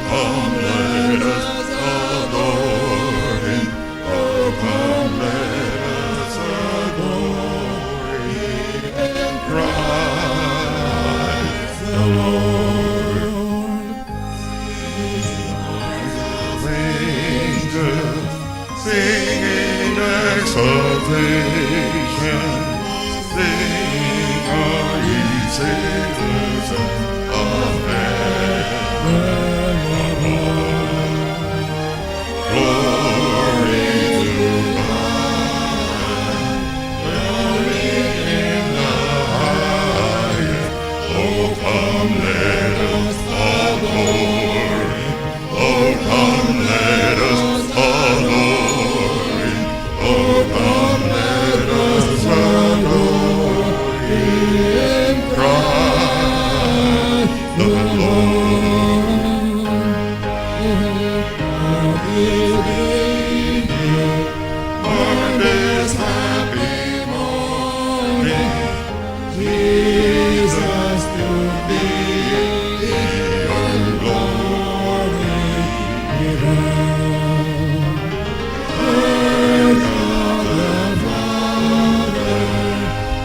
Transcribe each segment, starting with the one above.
come, let us adore him. Oh, come, let us adore him. Christ the Lord. Angels sing in exaltation, sing all ye citizens of heaven above. Glory to God, glory in the highest. Oh, come, let us adore him. Oh, come, let us adore him. Oh, come, let us adore him. Christ the Lord. Mark this happy morning, Jesus, to thee, all glory divine. Word of the Father,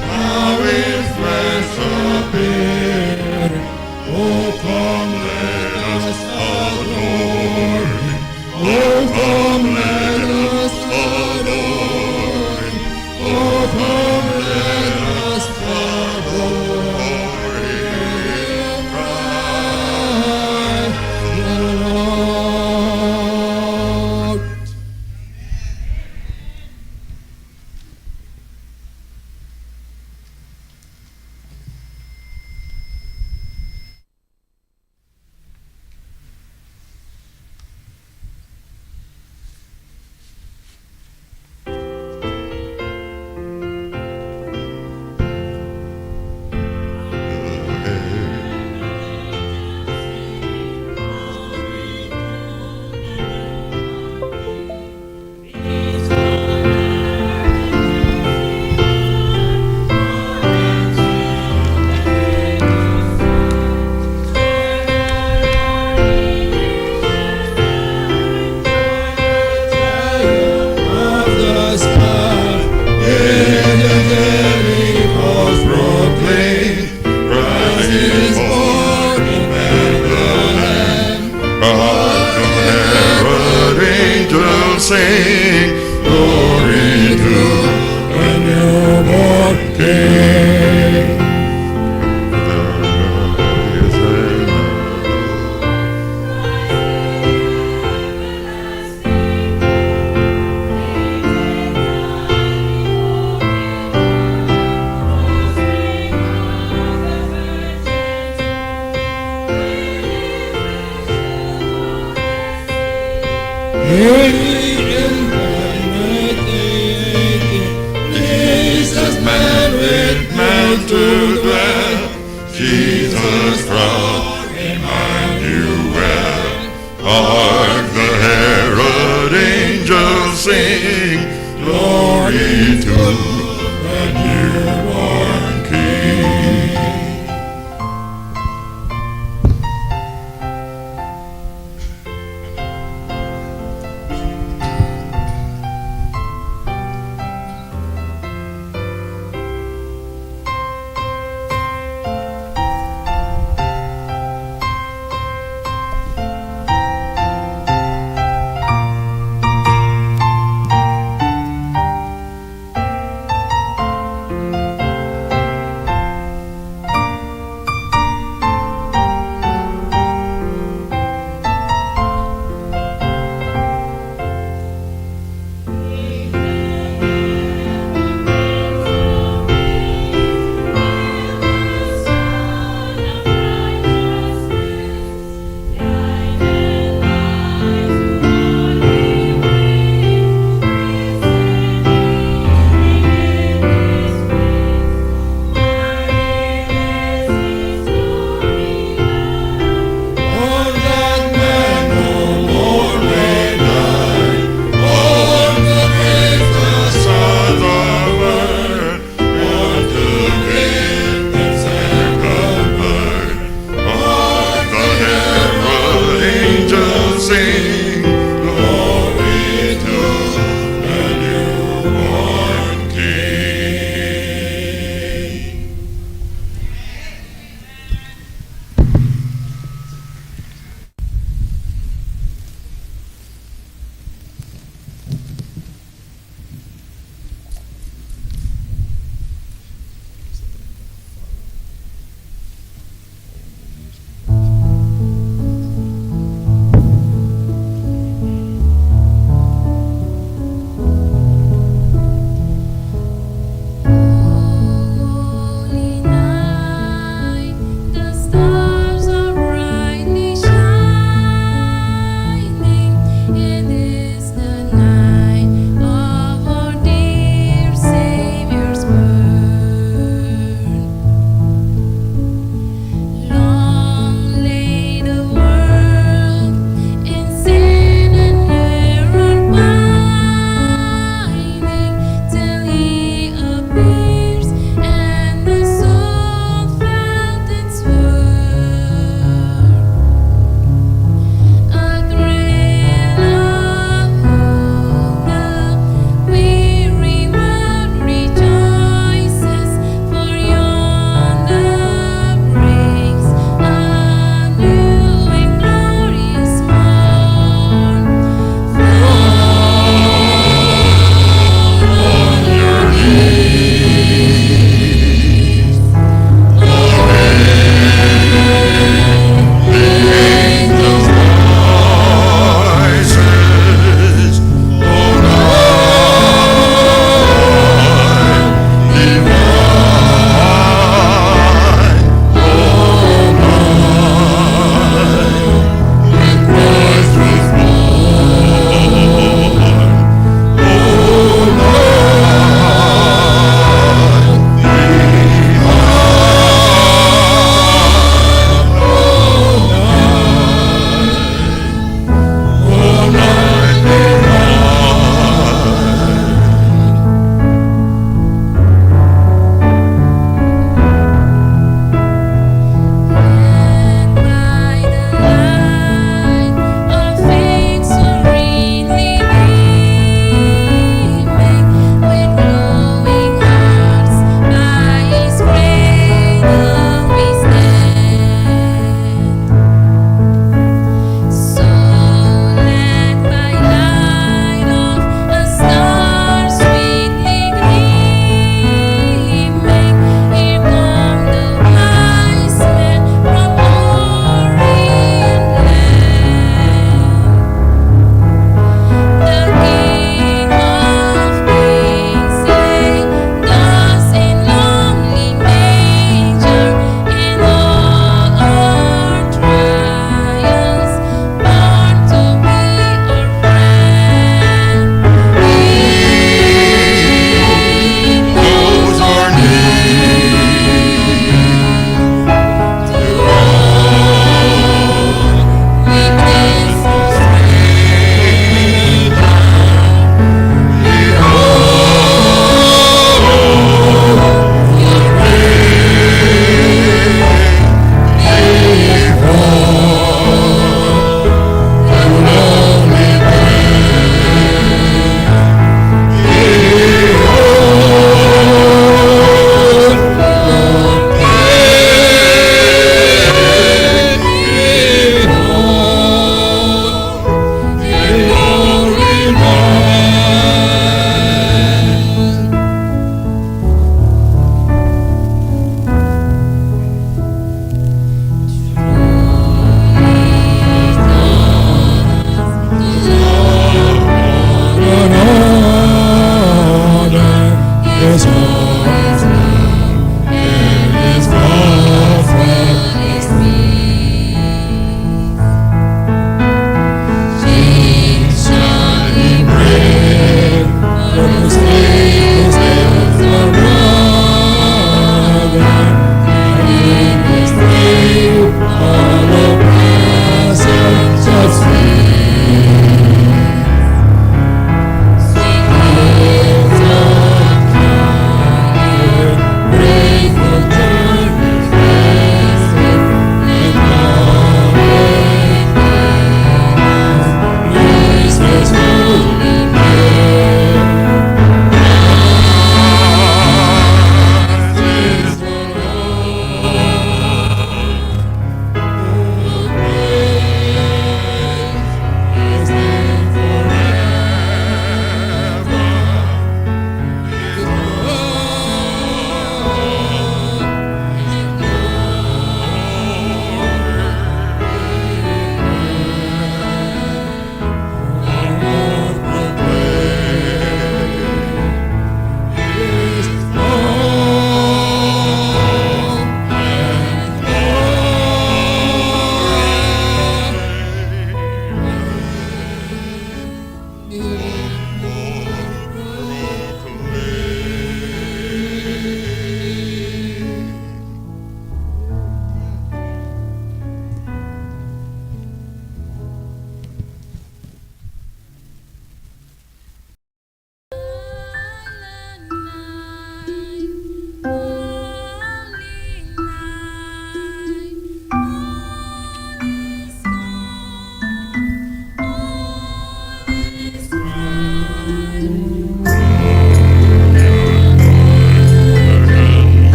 now in flesh appearing. Oh, come, let us adore him. Oh, come, let us adore him. Oh, come, let us adore him. Christ the Lord. Of the sky, in the heavenly halls Proclaim Christ is born in Bethlehem. Hark the herald angels sing, glory to the newborn King. Jesus, man with Man to dwell, Jesus Christ, Emmanuel. Hark the herald angels sing, glory to the newborn King.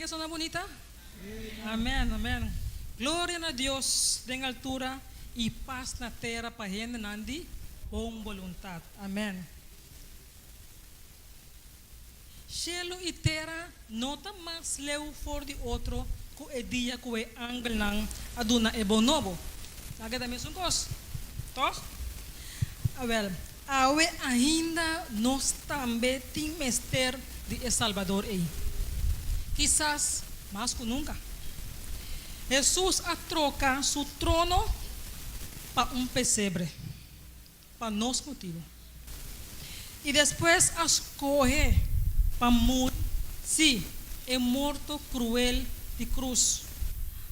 ke sona bunita? Amen, amen. Gloria na Dios den altura i pas na tera pa hendenan di bon boluntat. Amen. Shelu i tera no ta mas leu for di otro ku e dia ku e angelnan a duna e bon nobo. Ta keda mesun kos, tòg? Awèl, awe ainda nos tambe tin mester di e Salbador ei. Kisas mas ku nunka. Hesus a troka su trono pa un pesebre. pa nos motibu. I despues a skohe pa muri, sí, e morto kruel di krus,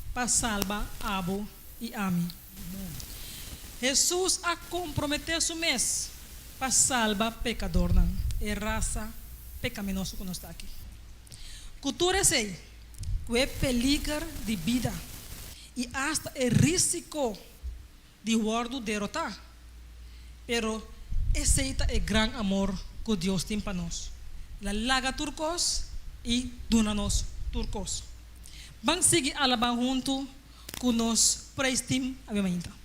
pa salba abo i ami. Hesus a komprometé su mes pa salba pekadornan, e rasa pekaminoso ku nos ta aki. Ku tur esei, ku e peliger di bida i asta e risiko di wòrdu derotá. Pero esei ta e gran amor ku Dios tin pa nos. El a laga tur kos i duna nos tur kos. Ban sigui alabá huntu ku nos praise team awe mainta.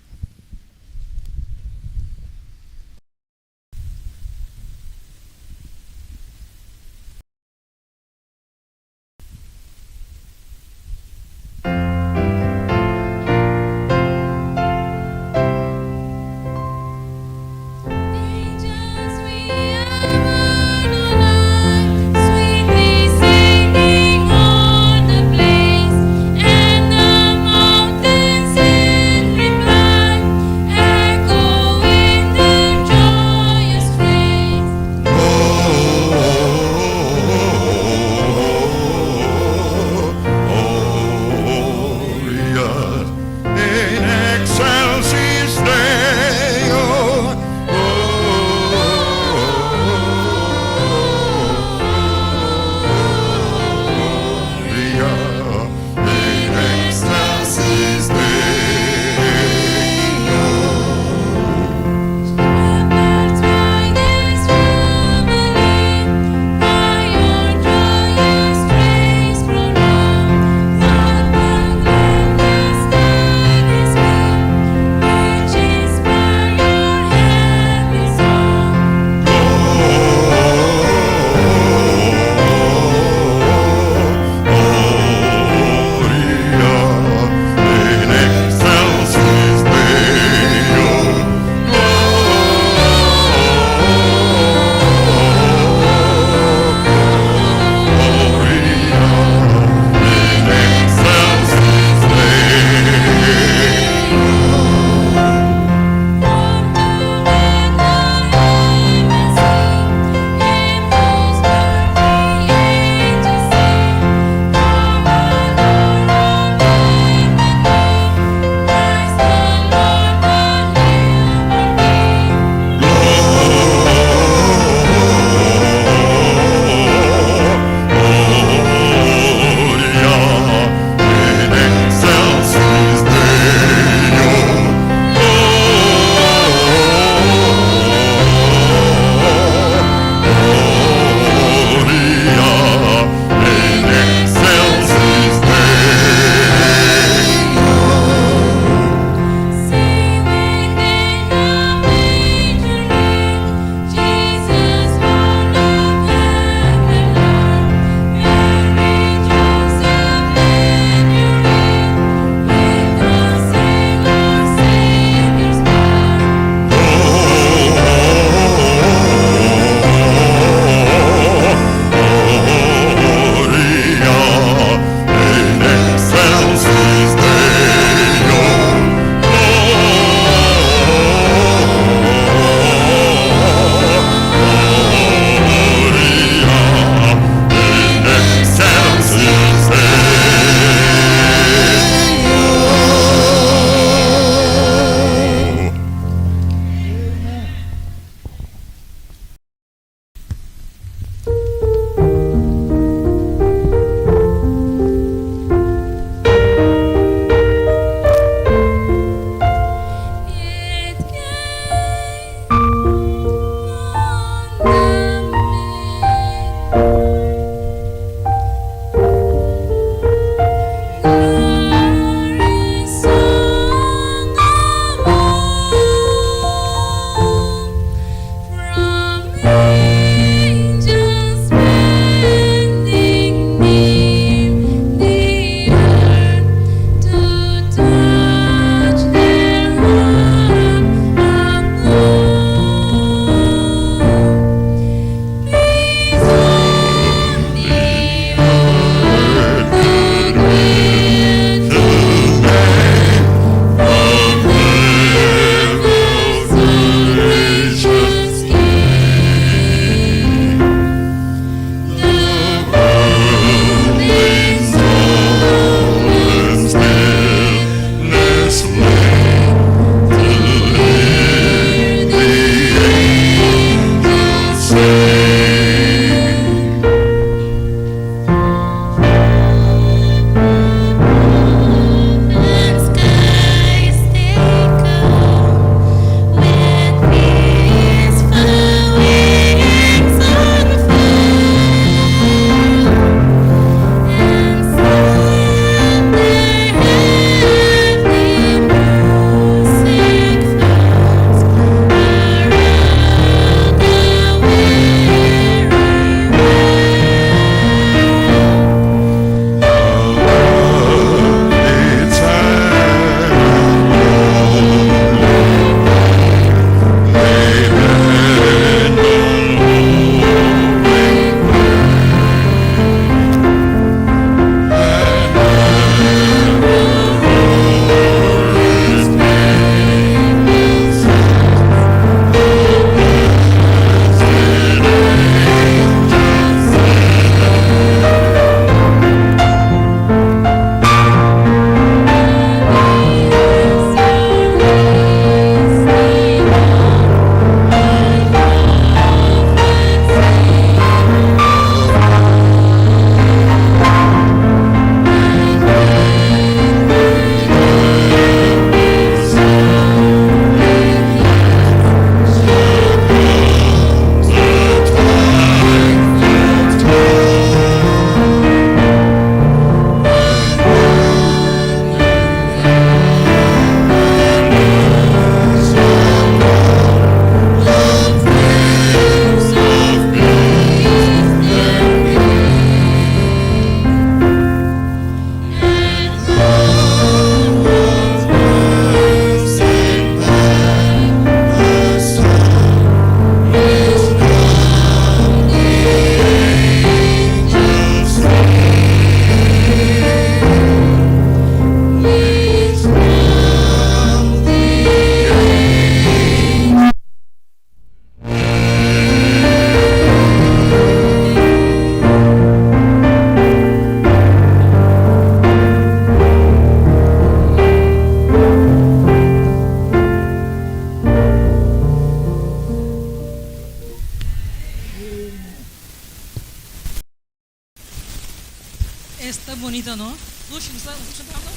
bunita, no? Dushi, nos ta escuchando?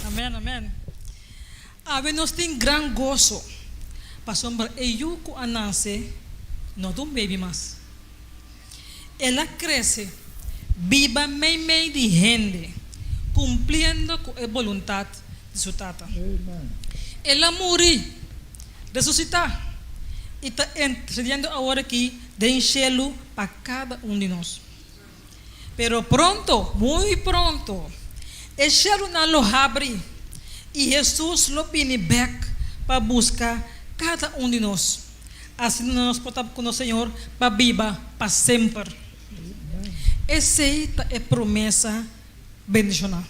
Amen, amen. Awe nos tin gran goso, pasobra e yu ku a nase no ta un baby mas. El a krese, biba meimei di hende, kumpliendo ku e boluntat di su Tata. El a muri, resusitá, i ta intersediendo aworakí den shelu pa kada un di nos. Pero pronto, muy pronto, e shelunan lo habri i Hesus lo bini bèk pa buska kada un di nos. Asina nos por ta ku nos Señor pa biba pa semper. Esei ta e promesa bendishoná,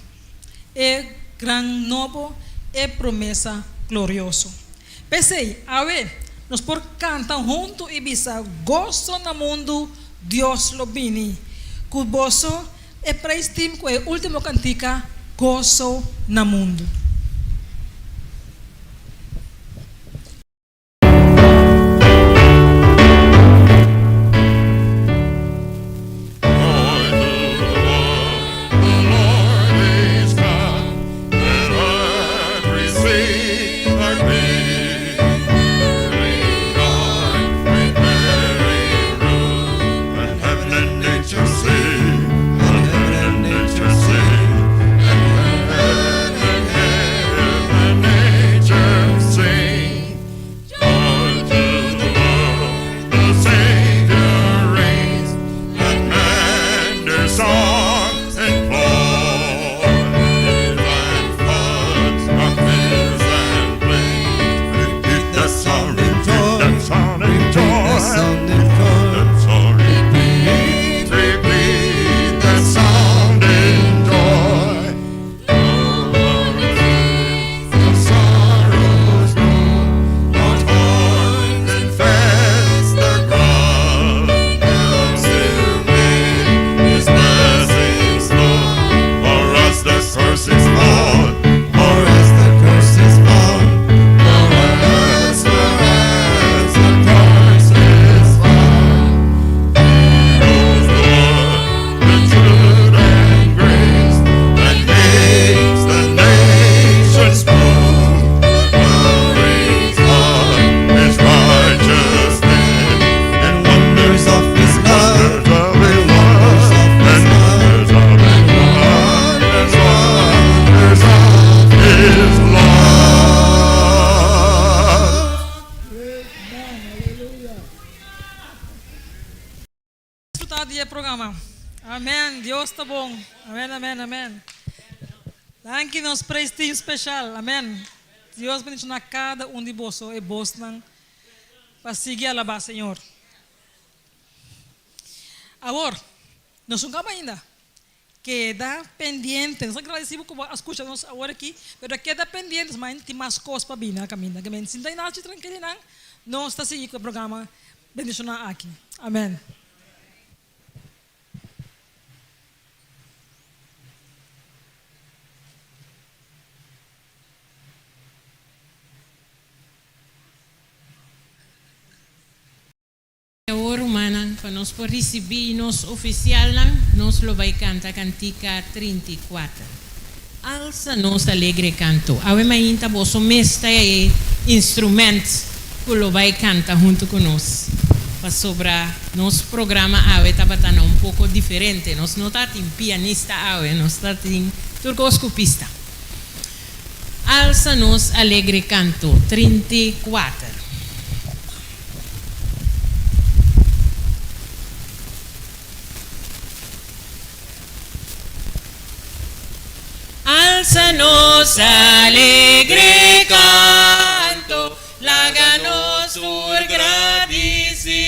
e gran nobo, e promesa glorioso. P'esei, awe nos por kanta huntu i bisa, Goso na mundu, Dios lo bini ku boso, e praise team ku e último kantika, Goso na mundu. Disfruta di e programa. Amen. Dios ta bon. Amen, amen, amen. Danki nos praise team special. Amen. Dios bendiciona cada un di boso e bosnan pa sigui alaba Señor. Awor, nos un caba ainda. Keda pendiente. Nos ta gradeci bo ku bo a skucha nos awor aki, pero keda pendiente pasobra ainda tin mas kos pa bini na kaminda. Ke men sinta i nachi trankilinan, nos ta sigui ku e programa bendishoná aki. Amen. Awor, rumannan, pa nos por risibí nos ofisialnan, nos lo bai kanta kantika 34. Alsa nos alegre kanto. Awe mainta boso mes ta e instrument ku lo bai kanta huntu ku nos, pasobra nos programa awe tabata na un poko diferente. Nos no ta tin pianista awe, nos ta tin tur kos ku pista. Alsa nos alegre kanto, 34. Alsa nos alegre kanto, laga nos tur gradisí.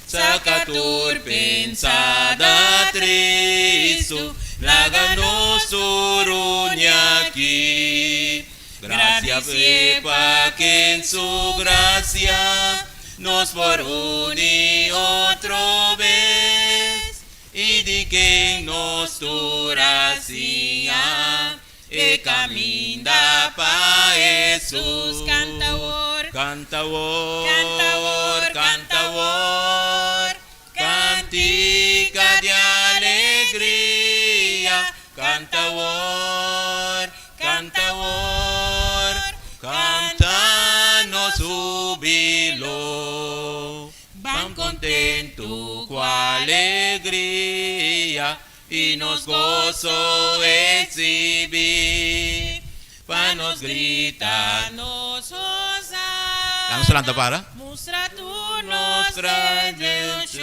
Saka tur pensada tristu, laga nos tur uni aki. Gracia p'e pa ken su gracia nos por uni otro bes i di ken nos tur a siña e caminda pa Hesus. Canta awor, canta awor, canta awor, canta awor, cantica di alegria. Canta awor, canta awor, canta nos hubilo. Ban contento cu alegria y nos gozo exhibi. Pa nos grita nos hosana. Laga nos lanta para. Mustra tur nos redenshon.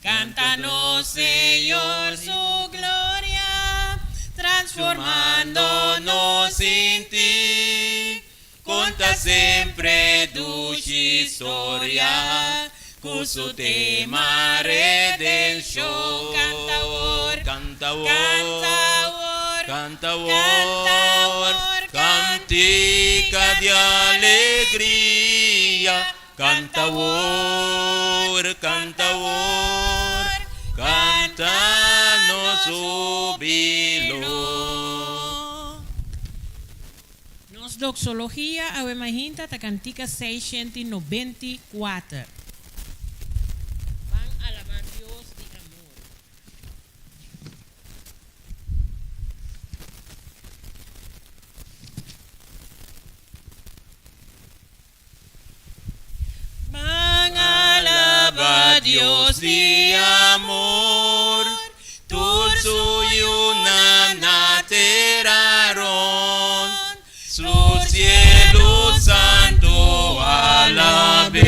Canta nos Señor su gloria, transformando nos sinti. Conta semper dushi historia, cu su tema redenshon. Canta awor, Canta awor, canta awor, canta awor, canta awor, cantica di alegria. Canta awor, canta awor, canta nos hubilo. Nos doxologia awe mainta ta cantica 694. Ban alaba Dios di amor. Ban alaba Dios di amor, tur su yiunan na tera rond, su cielo santo alab'e,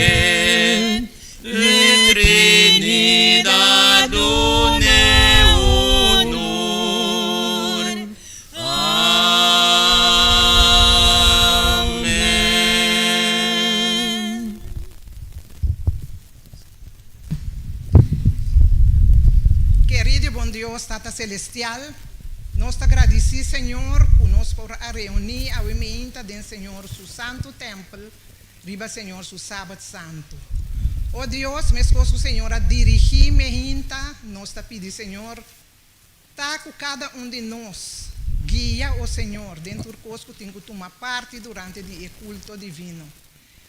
e Trinidad dun'e honor. Amen. Kerido bon Dios, Tata Celestial, nos ta gradici, Señor, cu nos por a reuni awe mainta den Señor su Santo Tempel, riba Señor su Sabat Santo. O Dios, mescos cu Señor a dirigi mainta, nos ta pidi, Señor, ta cu cada un di nos, guia, o Señor, den tur cos cu tin cu tuma parti durante di e culto divino.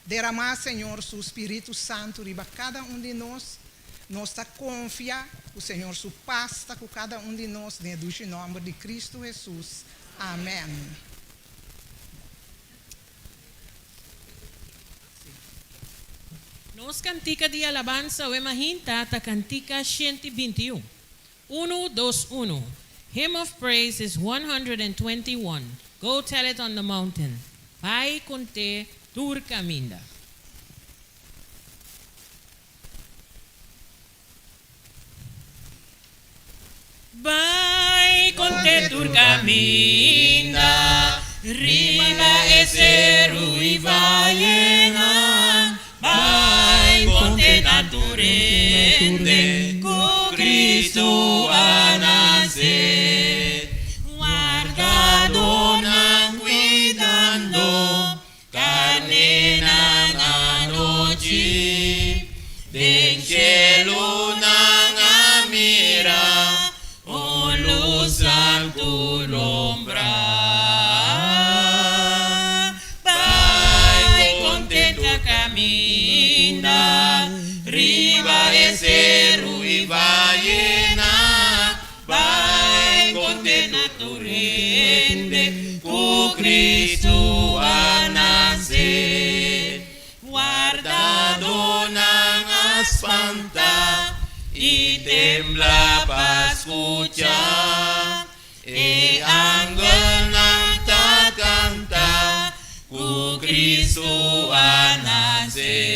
Derama, Señor, su Spirito Santo riba cada un di nos. Nos ta confia cu Señor su paz ta cu cada un di nos, den dushi nomber di Cristo Jesus. Amen. Nos cantica di alabansa awe mainta ta cantica 121. 1, 2, 1. Hymn of Praise is 121. Go tell it on the mountain. Bai cont'e tur caminda. Bai cont'e tur caminda, riba e seru y vayenan. Bai cont'e na tur hende, cu Cristo a nace. Wardadonan cuidando, carnenan anochi. Den cielo nan a mira, un luz santo lombra. Bai cont'e tur caminda, riba e seru y vayenan. Bai cont'e na tur hende, cu Cristo a nace. Wardadonan a spanta y tembla pa scucha. E angelnan ta canta, cu Cristo a nace.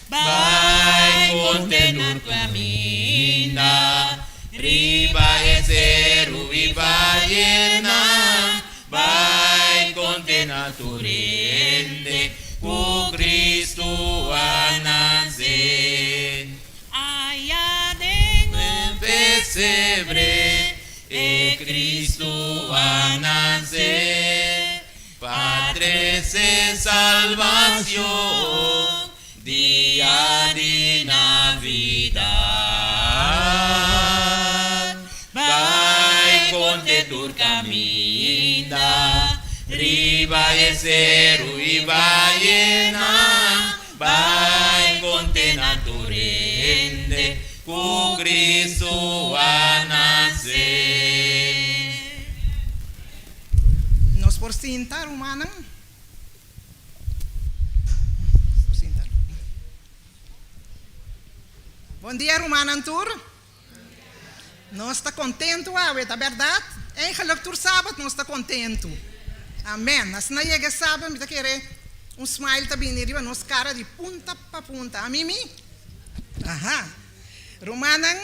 Bai cont'e tur caminda, riba e seru y vayenan. Bai cont'e na tur hende, cu Cristo a nace. Aya den un pesebre, e Cristo a nace, pa trece salvacion, dia di Navidad. Bai cont'e tur caminda, riba e seru y vayenan. Bai cont'e na tur hende, cu Ku Kristu a nase. Nos por sinta, rumannan? Por sinta. Bon dia, rumannan tur. Nos ta kontentu awe, ta bèrdat? Eigenlijk tur sabat nos ta kontentu. Amen. Asina yega e sabat mi ta kere un smile ta bini riba nos kara di punta pa punta. Ami mi? Aha. Rumannan,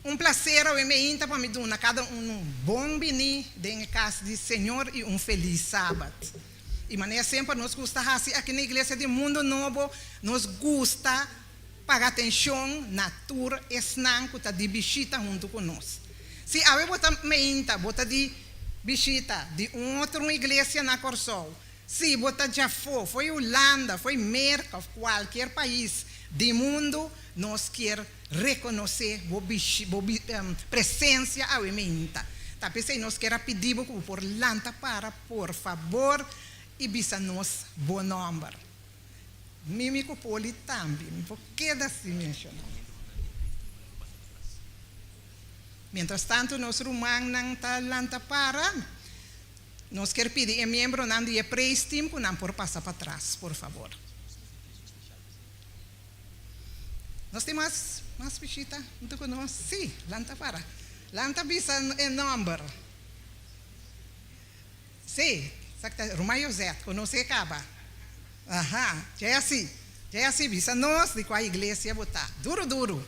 un plaser awe meinta pa mi duna kada un un bon bini den e kas di Señor i un felis sabat. I manera semper nos gusta hasi aki na Iglesia di Mundo Nobo, nos gusta paga atenshon na tur esnan ku ta di bishita huntu ku nos. Si awe bo ta meinta bo ta di bishita di un otro un iglesia na Kòrsou, si bo ta djafó fo'i Hulanda, fo'i Merka òf kualkier pais di mundu, nos kier rekonosé bo bo presensia awe meinta. Ta p'esei nos kier a pidi bo ku bo por lanta para por fabor i bisa nos bo nòmber. Mimi ku Poli tambe, mi por keda sin menshoná. Mientras tanto nos rumannan ta lanta para, nos kier pidi e miembronan di e praise team ku nan por pasa patras, por fabor. Nos tin mas mas bishita huntu ku nos? Sí, lanta para. Lanta bisa e nòmber. Sí, esaki ta Ruman Josette, konosé kaba. Aha, Jessy, Jessy, bisa nos di kua iglesia bo ta. Duru duru.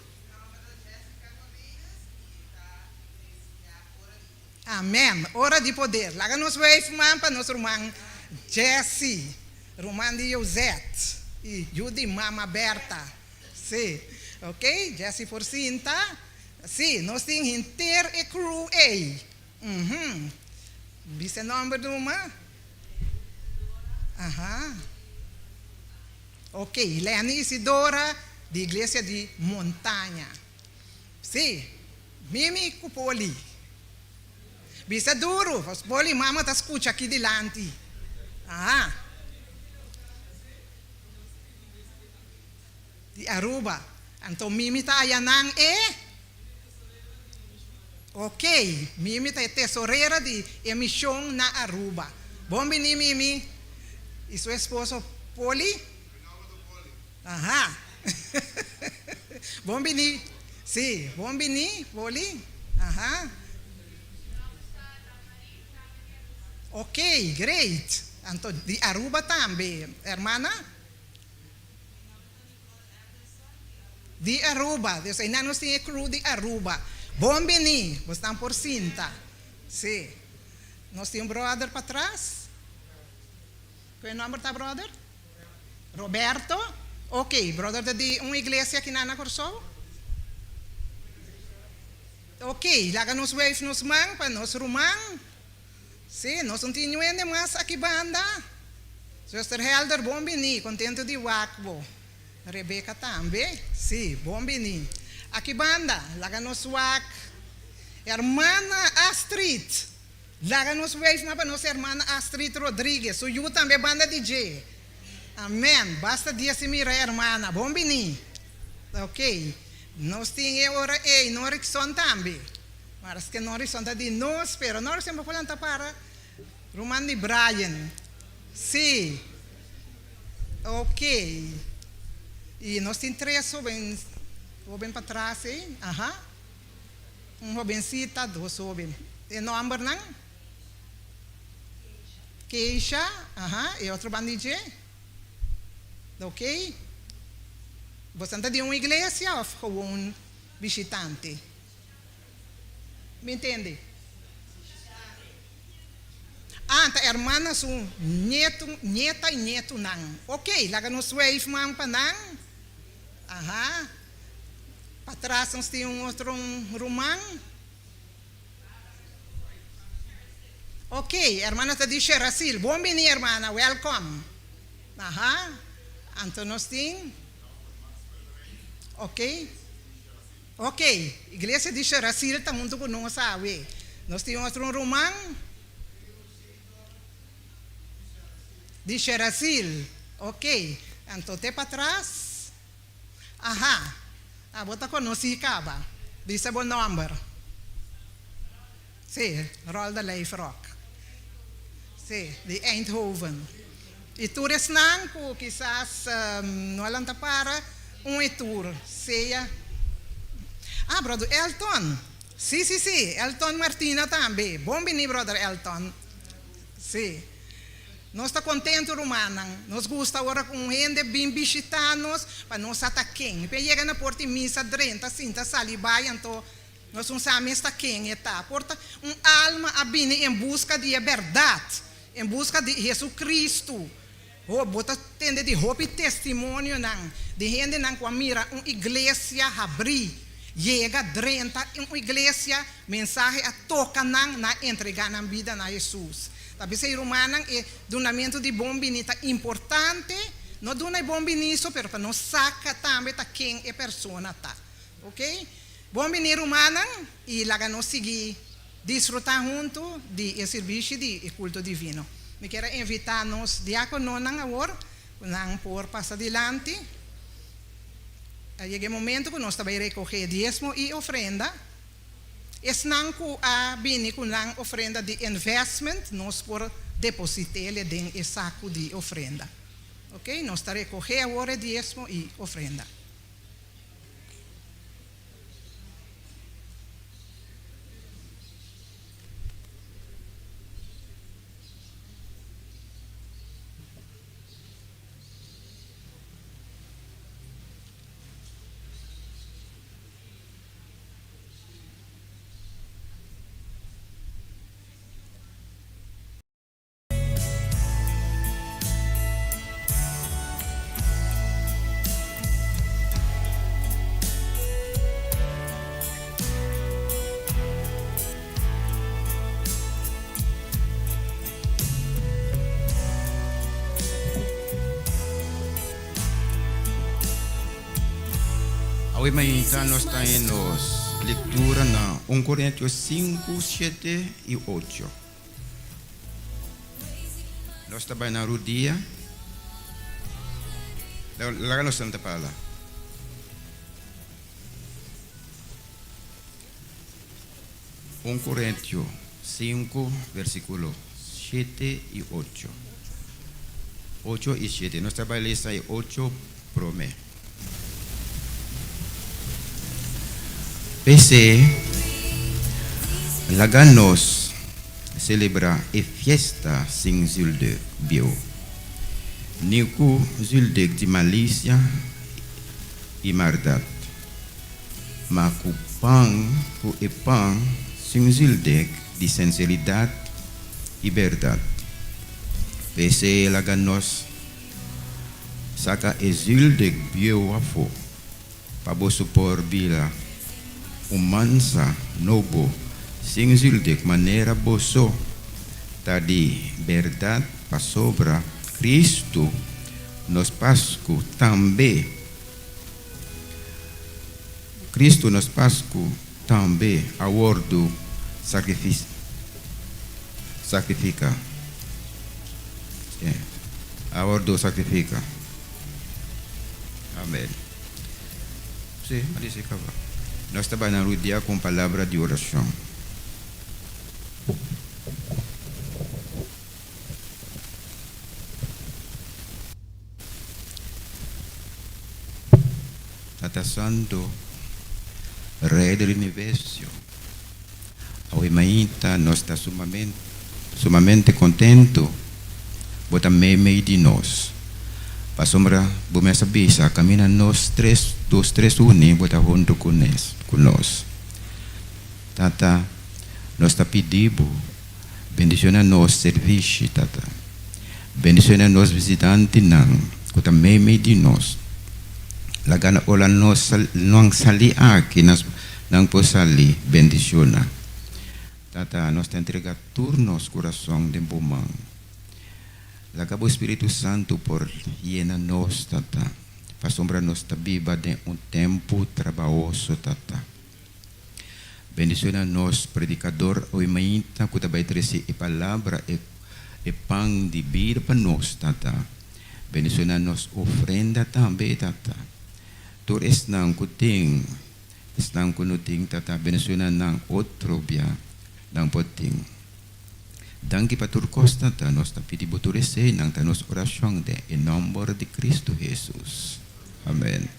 Amen, ora di poder. Laga nos wave man pa nos ruman Jessy, ruman di Josette y yu di mama Bertha. Sí, ok, Jessy por sinta. Sí, nos tin henter e crew ey. Uhum. Bisa e nomber numa. Aha. Ok, Lenny Isidora di Iglesia di Montaña. Sí, Mimi ku Poli. Bisa duru, pasobra Poli mama ta skucha aki dilanti. Aha. Di Aruba. Anto Mimi ta ayanan e? Ok, Mimi ta e tesorera di e mishon na Aruba. Bon bini Mimi y su esposo Poli. Aha. Bon bini. Si, bon bini Poli. Aha. Ok, great. Anto di Aruba tambe, hermana? Di Aruba. Dus einan nos tin e crew di Aruba. Bon bini. Bosnan por sinta. Si. Nos tin un brother patras. Ku e nomber ta brother? Roberto. Ok, brother ta di un iglesia akinan na Kòrsou? Ok, laga nos wave nos man pa nos ruman. Si, nos no tin ñuende mas aki banda. Zuster Helder, bon bini, contento di wak bo. Rebecca tambe, si, bon bini. Aki banda, laga nos wak. Hermana Astrid, laga nos wuif mas pa nos hermana Astrid Rodriguez, su yu tambe banda di dje. Amen, basta dia sin mira e hermana, bon bini. Ok, nos tin e ora ey, Norikson tambe. Maske Norison ta di nos, pero Norison bo por lanta para ruman di Brian. Sí. Ok. I nos tin tres hoben, hoben patras ei. Aha. Un hobencita, dos hoben. E nombernan? Keisha, aha. E otro ban di dje? Ok. Bosan ta di un iglesia of gewoon bishitante? Mi ntende. Ah, ta hermana su nietu, nieta y nietunan. Ok, laga nos wave man pa nan. Aha. Patras nos tin un otro ruman. Ok, hermana ta di Sherasil. Bon bini hermana, welcome. Aha. Anto nos tin. Ok. Ok, Iglesia di Sherasil ta huntu ku nos awe. Nos tin otro un ruman di Sherasil. Ok, anto te patras. Aha. Abo ta konosí kaba. Bisa bo nòmber. Sí, Rolda Lijfrock. Sí, di Eindhoven. I tur esnan ku kisas no a lanta para, un i tur, sea. Ah, bròder Elton. Sí, sí, sí, Elton Martina tambe. Bon bini, bròder Elton. Sí. Nos ta kontentu, rumannan. Nos gusta ora ku un hende bin bishitá nos pa nos sa ta ken. P'e yega na porta i misa drenta, sinta, sali bai, anto nos un sa mes ta ken e ta. Por ta un alma a bini en buska di e bèrdat, en buska di Hesu-Kristu. Ho, bo ta tende di hopi testimonionan di hendenan ku a mira un iglesia habrí, yega drenta un iglesia, mensahe a toka nan, nan a entregá nan bida na Hesus. Ta p'esei, rumannan, e dunamentu di bon biní ta importante, no duna e bon biní so, pero pa nos saka tambe ta ken e persona ta. Oke? Bon biní, rumannan, i laga nos sigui disfrutá huntu di e sirbishi di e kulto divino. Mi kier a invitá nos diákononan awor ku nan por pasa dilanti. A yega e momento ku nos ta bai rekogé diesmo i ofrenda. Esnan ku a bini ku nan ofrenda di investment, nos por deposit'ele den e saku di ofrenda. Oke, nos ta rekogé awor e diesmo i ofrenda. Awe mainta nos ta en nos lectura na 1 Corintios 5, 7 y 8. Nos ta bai na rudia. Laga nos santa pala. Un Corintio 5, versículo 7 y 8. 8 y 7. Nos ta bai lesa e 8 promé. P'esei, laga nos selebrá e fiesta sin züldeg bieu, ni ku züldeg di malisia i maldat, ma ku pan ku e pan sin züldeg di sinseridat i bèrdat. P'esei, laga nos Saka e züldeg bieu afó, pa boso por bira un mansa nobo sin züldeg manera boso ta di bèrdat, pasobra Kristu nos Pasku tambe, Kristu nos Pasku tambe a wòrdu sakrifika. A wòrdu sakrifika. Amèn. Sí, a disi kaba. Nos ta bai na rudia ku un palabra di orashon. Tata Santu, Rey del Universo, awe mainta nos ta sumamente contento bo ta meimei di nos, pasobra bo mes a bisa camina nos tres, dos tres uni bo ta hunto cu nos. Tata, nos ta pidi bo bendiciona nos servishi, Tata. Bendiciona nos visitantenan cu ta meimei di nos. Laga na ora nos nan sali aki, nan por sali bendiciona. Tata, nos ta entrega tur nos curason den bo man. Laga bo Spiritu Santu por yena nos, Tata, pasobra nos ta biba den un tempu trabahoso, Tata. Bendiciona nos predicador hoy mainta cu ta bay trece e palabra e e pan di bida pa nos, Tata. Bendiciona nos ofrenda tambe, Tata. Tur esnan ku tin, esnan ku no tin Tata bendiciona nan otro bia nan por tin. Danki pa tur kos Tata, nos ta pidi bo tur eseinan ta nos orashon den e nomber di Cristo Jesus. Amen.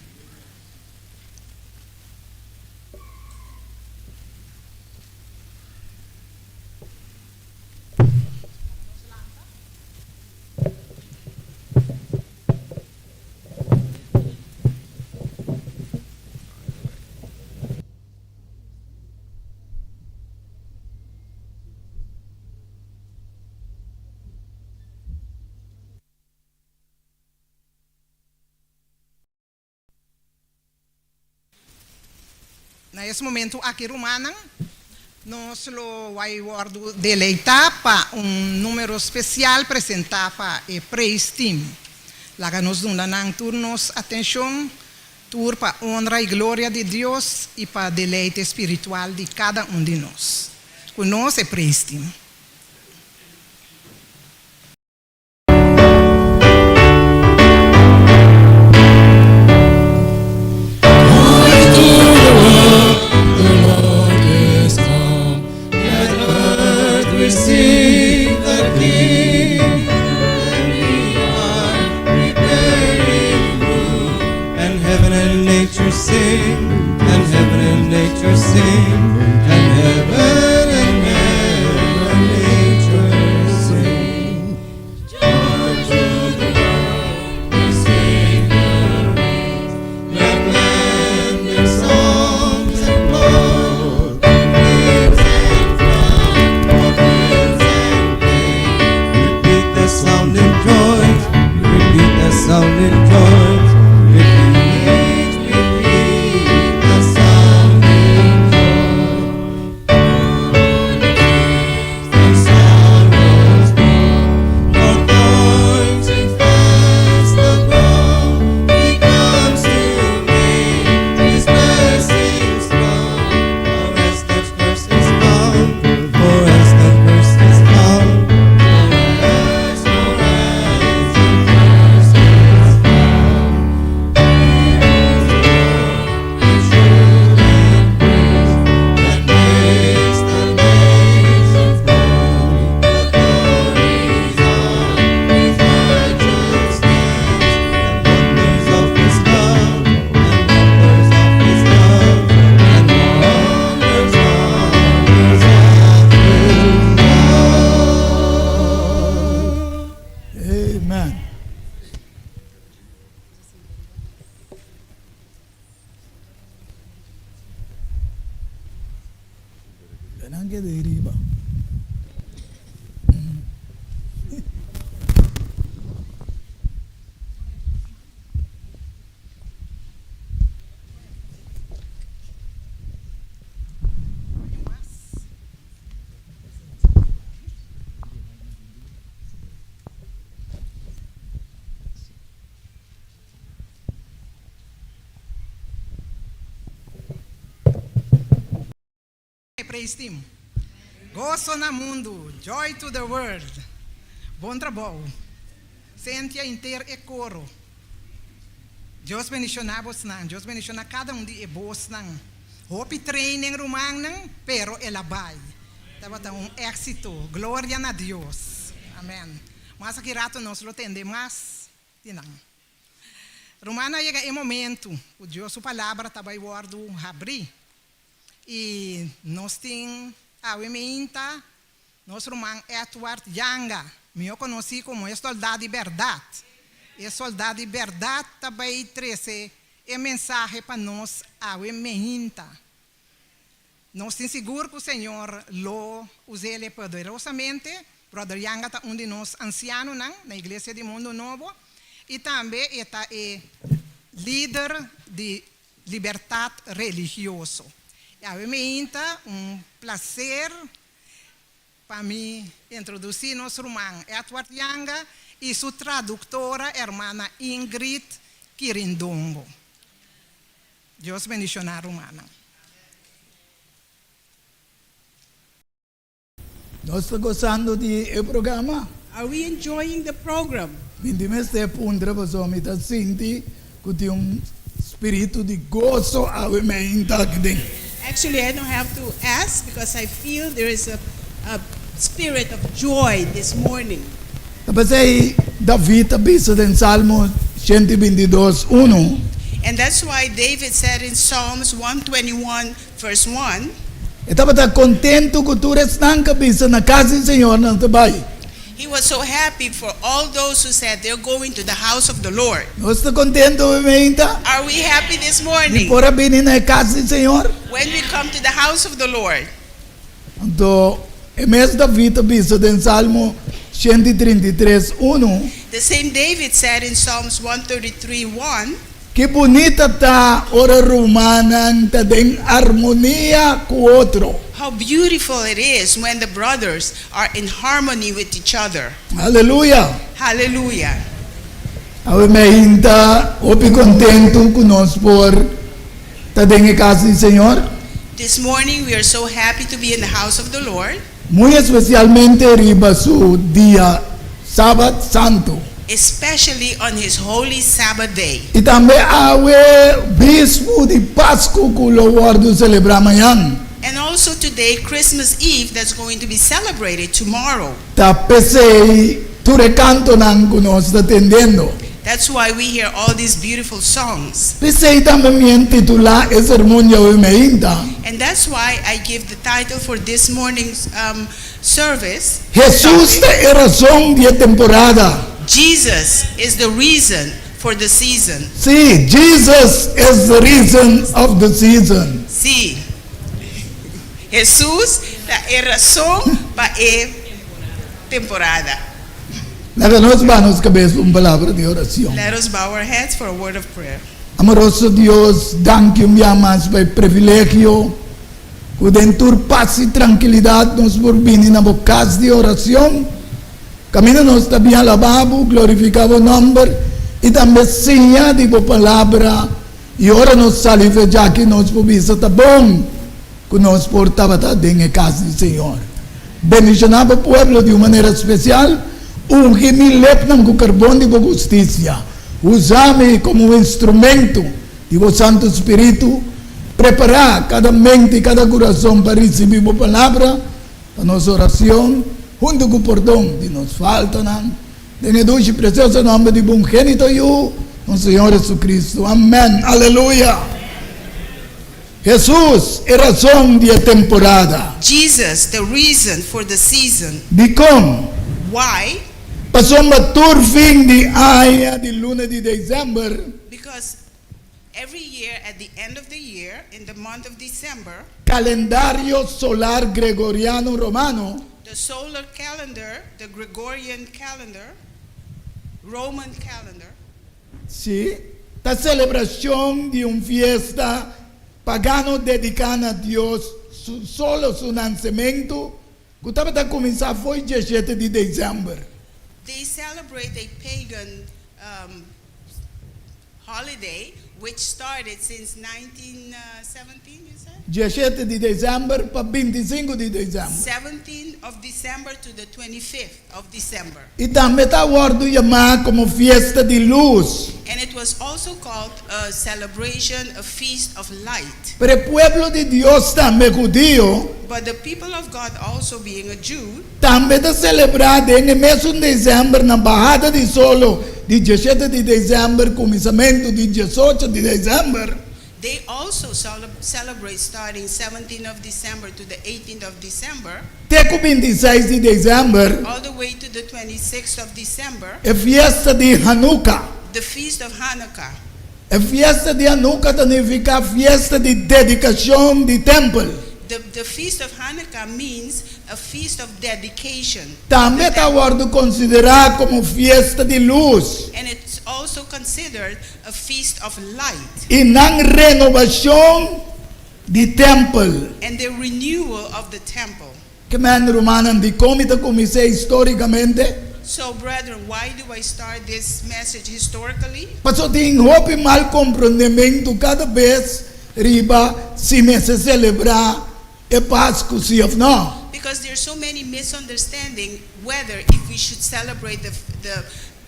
Na es momento aki rumannan, nos lo bai wòrdu deleitá pa un número spesial presentá pa e Praise Team. Laga nos duna nan tur nos atenshon, tur pa onra i gloria di Dios i pa deleite spiritual di kada un di nos. Ku nos e Praise Team. Praise team. Goso na mundu, joy to the world. Bon trabou. Sentia inter e koro. Dios bendiciona bosnan, Dios bendiciona cada un di e bosnan. Hopi training rumannan, pero el a bay. Tabata un exito. Gloria na Dios. Amen. Mas aki rato nos lo tende mas di nan. Rumannan a yega e momento cu Dios su palabra ta bay wordo habri. Y nos tin awe meinta nos ruman Edward Yanga, mihó conocí como e soldá di berdad. E soldá di berdad ta bay trece e mensahe pa nos awe meinta. Nos tin sigur cu Señor lo us'ele poderosamente. Brother Yanga ta un di nos ancianonan na Iglesia di Mundo Nobo y tambe e ta e lider di Libertat religioso. I awe meinta un placer pa mi introduci nos ruman Edward Yanga y su traductora hermana Ingrid Kirindongo. Dios bendiciona rumannan. Nos ta gosando di e programa? Are we enjoying the program? Mi di mester puntra pasobra mi ta sinti ku tin un. spiritu di goso awe mainta aki den. Actually, I don't have to ask because I feel there is a spirit of joy this morning. Ta p'esei David a bisa den Salmo 122, 1. And that's why David said in Psalms 121, verse 1. E tabata kontentu ku tur esnan ku a bisa na kas di Señor nan ta bai. He was so happy for all those who said they're going to the house of the Lord. Nos ta kontentu awe mainta? Are we happy this Di morning? por a bini na e kas di Señor? When we come to the house of the Lord. Anto e mes David a bisa den Salmo 133, 1. The same David said in Psalms 133, 1. Ki bunita ta ora rumannan ta den armonia ku otro. How beautiful it is when the brothers are in harmony with each other. Aleluya! Hallelujah! Awe mainta hopi kontentu ku nos por ta den e kas di Señor. This morning we are so happy to be in the house of the Lord. Muy espesialmente riba su dia Sabat santu. Especially on his holy Sabbath day. I tambe awe bispu di Pasku ku lo wòrdu selebrá mañan. And also today Christmas Eve that's going to be celebrated tomorrow. Ta p'esei tur e kantonan ku nos ta tendendo. That's why we hear all these beautiful songs. P'esei tambe mi a intitulá e sermon djawe meinta. And that's why I give the title for this morning's um, service. Hesus ta e rason di e temporada. Jesus is the reason for the season. Sí, Jesus is the reason of the season. Sí. Hesus ta e rason pa e temporada. Laga nos baha nos kabes pa un palabra di oracion. Let us bow our heads for a word of prayer. Amoroso Dios, danki un bia mas pa e privilegio ku den tur pas i trankilidat nos por bini na bo kas di oracion, kaminda nos ta bin alabá bo, glorifiká bo nòmber i tambe siña di bo palabra. I ora nos sali fe djaki nos por bisa ta bon ku nos por tabata den e kas di Señor. Bendishoná bo pueblo di un manera spesial, ungi mi lepnan ku karbon di bo hustisia. Usa mi komo un instrumento di bo Santu Spiritu. Prepará kada mente i kada kurason pa risibí bo palabra pa nos oracion, huntu ku pordon di nos faltanan. Den e dushi precioso nomber di bo ungenito Yu, nos Señor Jesucristo. Amen. Aleluya! Hesus, e razon di e temporada. Jesus, the reason for the season. Dikon? Why? Pasobra tur fin di aña di luna di desèmber. Because every year at the end of the year, in the month of December. Kalendario solar gregoriano romano. The solar calendar, the Gregorian calendar, Roman calendar. Sí, ta selebrashon di un fiesta pagano dediká na dios Solo su nansementu, ku tabata kuminsá fo'i diesshete di desèmber. They celebrate a pagan holiday which started since 1917, you said? Diesshete di desèmber pa bintisinku di desèmber. 17 of December to the 25th of December. I tambe ta wòrdu yamá komo fiesta di lus. And it was also called a celebration, a feast of light. Pero e pueblo di Dios tambe hudio. But the people of God also being a Jew. Tambe ta selebrá den e mesun desèmber na bahada di solo di diesshete di desèmber kuminsamentu di diesocho di desèmber. They also celebrate starting 17 of December to the 18th of December. Te ku bintiseis di desèmber. All the way to the 26th of December. E fiesta di Hanukkah. The feast of Hanukkah. E fiesta di Hanukkah ta nifiká fiesta di dedikashon di tèmpel. The the feast of Hanukkah means a feast of dedication. Tambe ta wòrdu konsiderá komo fiesta di lus. And it's also considered a feast of light. I nan renobashon di tèmpel. And the renewal of the temple. Ke men, rumannan, dikon mi ta kumins'é histórikamente? So, brethren, why do I start this message historically? Pasobra tin hopi mal komprondementu kada bes riba si mester selebrá e Pasku si òf nò. Because there are so many misunderstanding whether if we should celebrate the the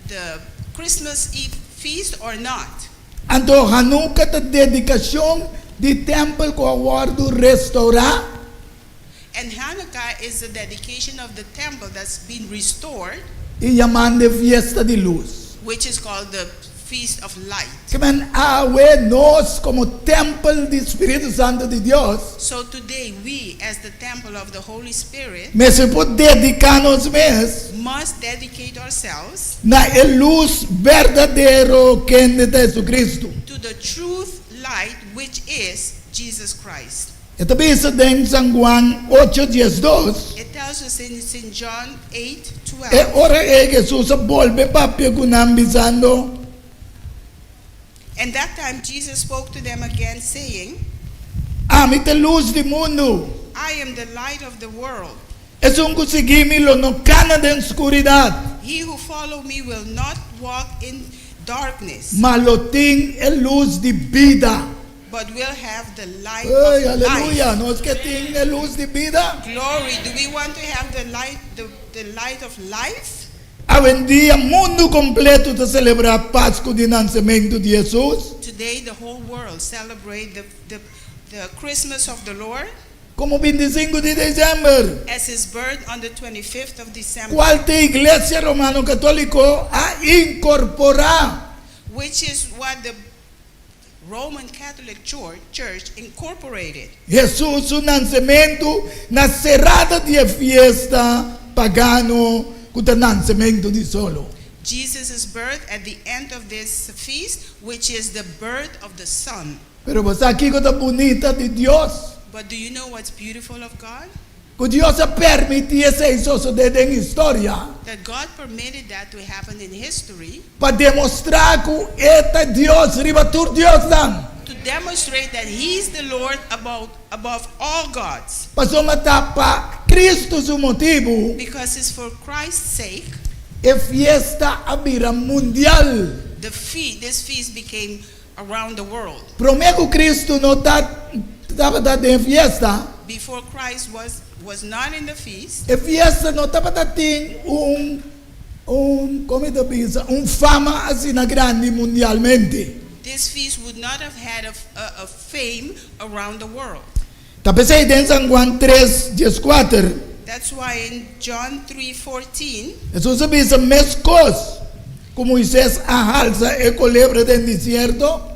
the Christmas Eve feast or not. Anto Hanukkah ta dedikashon di tèmpel ku a wòrdu restourá. And Hanukkah is the dedication of the temple that's been restored. I yamand'e Fiesta di Lus. Which is called the Feast of Light. Ke men awe nos komo tèmpel di Spiritu Santu di Dios. So today we as the temple of the Holy Spirit. Mester por dediká nos mes. Must dedicate ourselves. Na e lus berdadero kende ta Jesucristo. To the truth light which is Jesus Christ. E ta bisa den San Juan ocho diesdos. It tells us in Saint John 8, 12. E ora ei Hesus a bolbe papia ku nan, bisando. And that time Jesus spoke to them again, saying. Ami ta e lus di mundu. I am the light of the world. Esun ku sigui mi lo no kana den skuridat. He who follow me will not walk in darkness. Ma lo tin e lus di bida. But will have the light Ey, of life. aleluya! Nos ke tin e lus di bida. Glory, do we want to have the light, the, the light of life? Awendia mundu kompleto ta selebrá Pasku di nansementu di Hesus. Today the whole world celebrate the, the, the Christmas of the Lord. Komo bintisinku di desèmber. As his birth on the 25th of December. Kual te Iglesia Romano Katóliko a inkorporá. Which is what the Roman Catholic Church incorporated. Hesus su nansementu na serada di e fiesta pagano ku ta nansementu di solo. Jesus' birth at the end of this feast, which is the birth of the sun. Pero bo sa kiko ta bunita di Dios? But do you know what's beautiful of God? Ku Dios a permití esei sosodé den historia. That God permitted that to happen in history. Pa demostrá ku E ta Dios riba tur diosnan. To demonstrate that He is the Lord about above all gods. Pasobra ta pa Cristo su motibu. Because it's for Christ's sake. E fiesta a bira mundial. The fee this feast became around the world. Promé ku Cristo no ta tabata den e fiesta. Before Christ was was not in the feast. E fiesta no tabata tin un un komo e ta bisa un fama asina grandi mundialmente. This feast would not have had a a a fame around the world. Ta p'esei den San Juan tres dieskuater. That's why in John 3:14. Hesus a bisa meskos ku Moises a halsa e kolebra den desierto.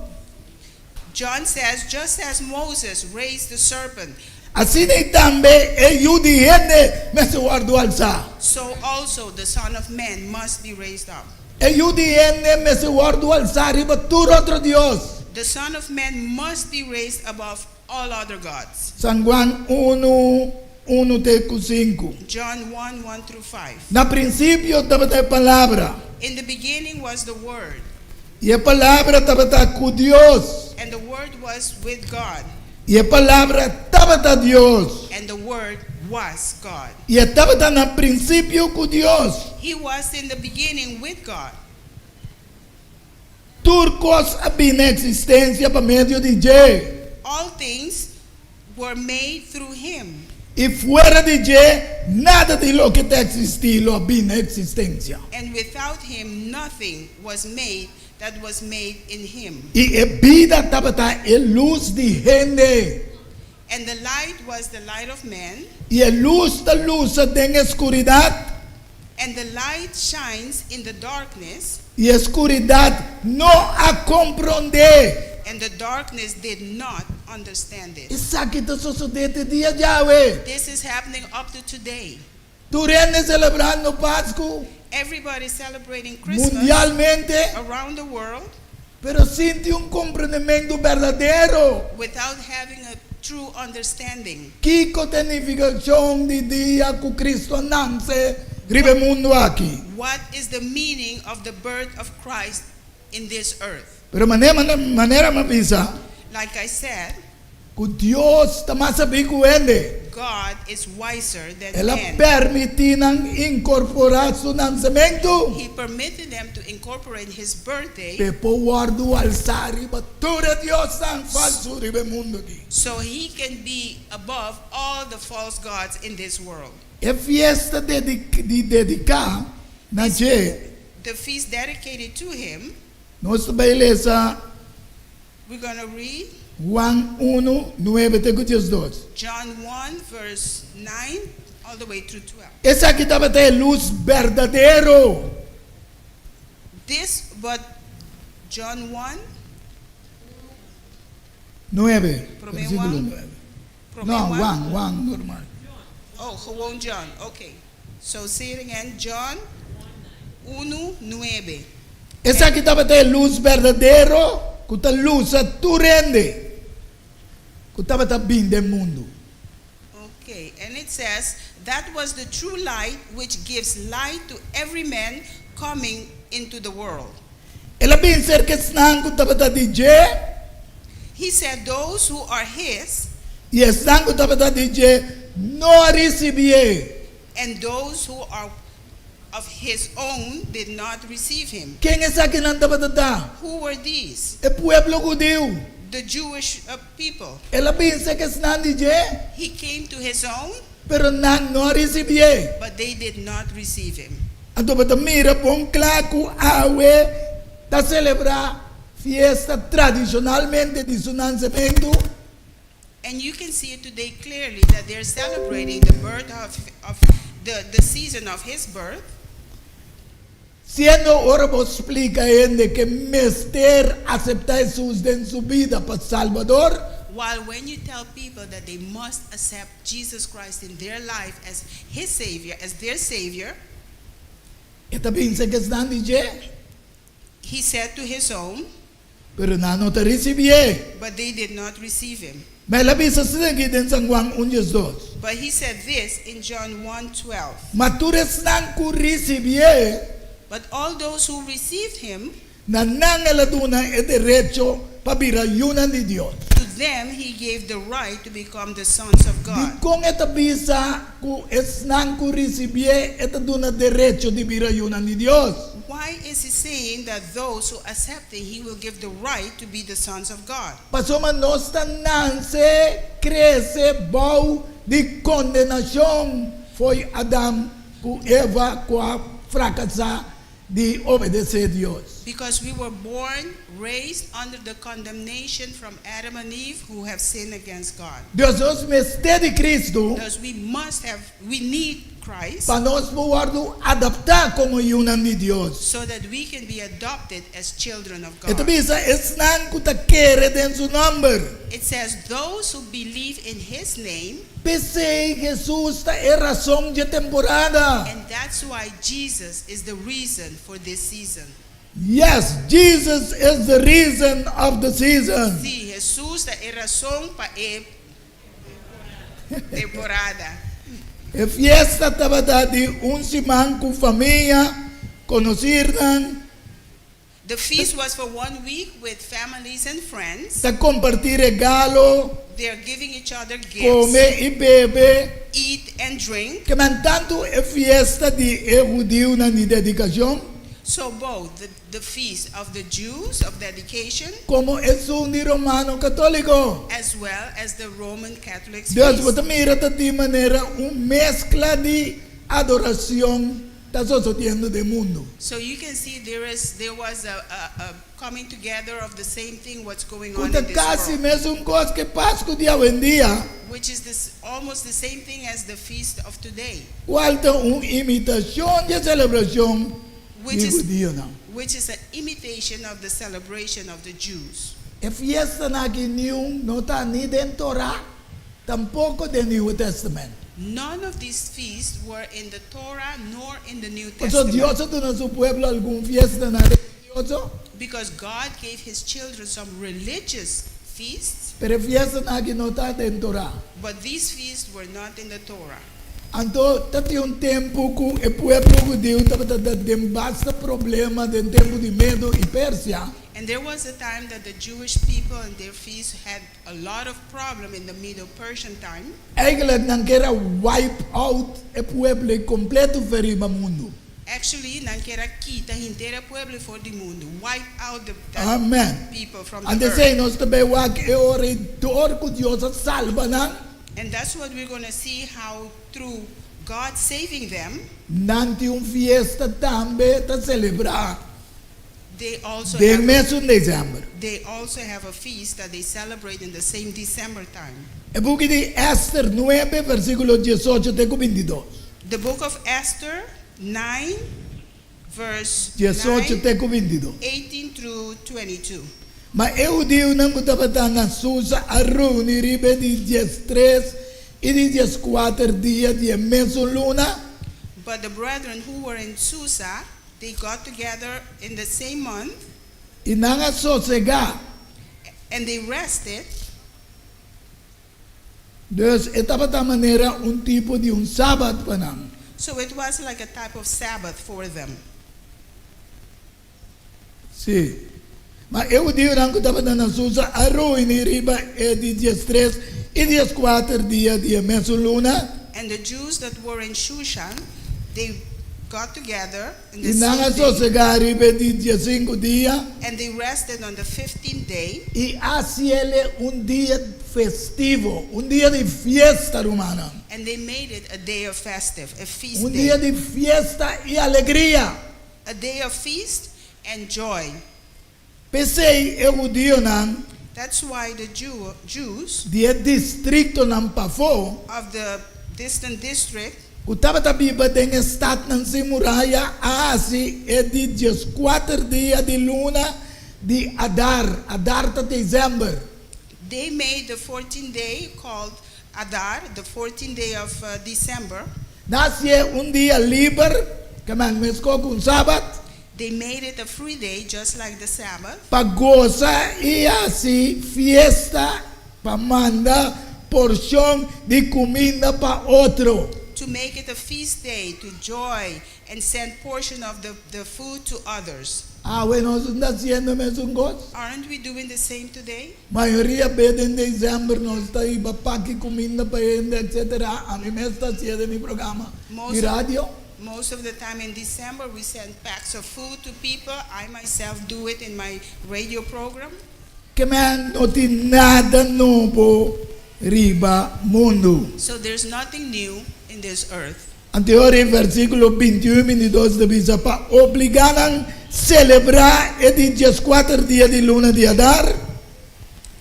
John says, just as Moses raised the serpent. Asina ei tambe e Yu di hende mester wòrdu alsá. So also the Son of Man must be raised up. E Yu di hende mester wòrdu alsá riba tur otro dios. The Son of Man must be raised above all other gods. San Juan unu, unu te ku sinku. John one, one through five. Na prinsipio tabata e Palabra. In the beginning was the Word. I e Palabra tabata ku Dios. And the Word was with God. I e Palabra tabata Dios. And the Word was God. I e tabata na prinsipio ku Dios. He was in the beginning with God. Tur kos a bini na eksistensia pa medio di dje. All things were made through him. I fuera di dje, nada di loke ta eksistí lo a bini na eksistensia. And without him nothing was made that was made in him. I e bida tabata e lus di hende. And the light was the light of men. I e lus ta lusa den e skuridat. And the light shines in the darkness. I e skuridat no a komprondé. And the darkness did not understand it. Esaki ta sosodé te dia djawe. This is happening up to today. Tur hende selebrando Pasku. Everybody celebrating Christmas. Mundialmente. Around the world. Pero sin tin un komprendementu berdadero. Without having a true understanding. Kiko ta e nifikashon di dia ku Kristu a nanse riba e mundu aki? What is the meaning of the birth of Christ in this earth? Pero manera mi a bisa. Like I said. Ku Dios ta mas sabí ku hende. God is wiser than El a men. permití nan inkorporá su nansementu. He permitted them to incorporate his birthday. P'e por wòrdu alsá riba tur e diosnan falsu riba e mundu akí. So he can be above all the false gods in this world. E fiesta di dediká na dje. The feast dedicated to him. Nos ta bai lesa. We're going to read Juan 1, 9 te ku 12. John 1, verse 9, all the way through 12. Esaki tabata e lus berdadero. This, but John 1, 9, Promé versíkulo Juan? 9. Promé No, Juan? Juan, Juan normal. Oh, gewoon John. Okay. So say it again. John 1, 9. Esaki tabata e lus berdadero ku ta lusa tur hende ku tabata bin den mundu. Okay, and it says, That was the true light which gives light to every man coming into the world. El a bin serka esnan ku tabata di dje. He said, Those who are his. I esnan ku tabata di dje no a risibié. And those who are of his own did not receive him. Ken esakinan tabata ta? Who were these? E pueblo hudiu. The Jewish people. El a bin serka esnan di dje. He came to his own. Pero nan no a risibié. But they did not receive him. Anto bo ta mira bon kla ku awe ta selebrá fiesta tradishonalmente di su nansementu. And you can see it today clearly that they're celebrating the birth of, of the, the season of his birth. Siendo ora bo splika hende ke mester aseptá Hesus den su bida pa Salbador. While when you tell people that they must accept Jesus Christ in their life as his savior, as their savior. E ta binse ku esnan di dje. He said to his own. Pero nan no ta risibié. But they did not receive him. Ma el a bisa asina aki den San Juan un 12. But he said this in John 1, 12. Ma tur esnan ku risibié. But all those who received him. Na nan el a duna e derecho pa bira yunan di Dios. To them he gave the right to become the sons of God. Dikon e ta bisa ku esnan ku risibié e ta duna derecho di bira yunan di Dios? Why is he saying that those who accept him he will give the right to be the sons of God? Pasobra nos ta nanse, krese bou di kondenashon fo'i Adam ku Eva ku a frakasá di obedesé Dios. Because we were born, raised under the condemnation from Adam and Eve who have sinned against God. Dios nos mester di Cristo. Thus we must have, we need Christ. Pa nos por wòrdu adaptá komo yunan di Dios. So that we can be adopted as children of E ta God. bisa esnan ku ta kere den su nòmber. It says those who believe in his name. P'esei Hesus ta e rason dje temporada. And that's why Jesus is the reason for this season. Yes, Jesus is the reason of the season. Sí, Hesus ta e rason pa e temporada. E fiesta tabata di un siman ku famia, konosirnan. The feast was for one week with families and friends. Ta kompartí regalo. They are giving each other gifts. Kome i bebe. Eat and drink. Kemen tantu e fiesta di e hudiunan di dedikashon. So both the the feast of the Jews of dedication. Komo esun di romano katóliko. As well as the Roman Catholics Dios feast. bo ta mira ta tin manera un meskla di adorashon. Ta sosodiendo den mundu. So you can see there is there was a a a coming together of the same thing what's going Ku on ta in this kasi world. mesun kos ku e Pasku di awendia. Which is this almost the same thing as the feast of today. Kual ta un imitashon di e selebrashon Which di is hudionan. which is an imitation of the celebration of the Jews. E fiestanan aki niun no ta ni den Torah, tampoko den Nieuwe Testament. None of these feasts were in the Torah nor in the New Pasobra Testament. Dios a duna su pueblo algun fiestanan religioso. Because God gave his children some religious feasts. Pero e fiestanan aki no ta den Torah. But these feasts were not in the Torah. Anto ta tin un tempu ku e pueblo hudiu tabata den basta problema den tempu di Medo i Persia. And there was a time that the Jewish people and their feasts had a lot of problem in the Medo-Persian time. Eigenlijk nan kier a wipe out e pueblo ei kompleto for riba mundu. Actually, nan kier a kita henter e pueblo for di mundu, wipe out the that Amen. people from the Antes earth. ei nos ta bay wak e ora ei dor ku Dios a salba nan. And that's what we're gonna see how through God saving them. Nan tin un fiesta tambe ta selebrá They also den have mesun desèmber. They also have a feast that they celebrate in the same December time. E buki di Ester nuebe, versíkulo diesocho te ku bintidos. The book of Esther 9, verse Diesocho 9, te ku bintidos. 18 through 22. Ma e hudiunan ku tabata na Susa a reuní riba e di diestres i di dieskuater dia di e mesun luna. But the brethren who were in Susa, they got together in the same month. I nan a sosegá. And they rested. Dus e tabata manera un tipo di un sabat pa nan. So it was like a type of Sabbath for them. Sí. Ma e hudiunan ku tabata na Susa a reuní riba e di diestres i dieskuater dia di e mesun luna. And the Jews that were in Shushan, they got together in I the nan a same day. sosegá riba e di diesinku dia. And they rested on the fifteenth day. I hasiel un dia festivo, un dia di fiesta, rumannan. And they made it a day of festive, a feast Un day. dia di fiesta i alegria. A day of feast and joy. P'esei e hudionan. That's why the Jew, Jews. Di e distriktonan pafó. Of the distant district. Ku tabata biba den e statnan sin muraya a hasi e di dieskuater dia di luna di Adar, Adar ta desèmber. They made the fourteenth day called Adar, the fourteenth day of December. Nan hasié un dia liber, ke men meskó ku un sabat. They made it a free day, just like the Sabbath. Pa gosa i hasi fiesta, pa manda porshon di kuminda pa otro. To make it a feast day, to joy and send portion of the the food to others. Awe nos no ta hasiendo e mesun kos? Aren't we doing the same today? Mayoria be den december nos ta hiba paki cuminda pa hende etc. Ami mes ta hacié den mi programa di radio. Most of the time in December we send packs of food to people, I myself do it in my radio program. Ke men no tin nada nobo riba mundu. So there's nothing new in this earth. Anteor e versíkulo bintiun i bintidos ta bisa pa obligá nan selebrá e di dieskuater dia di luna di Adar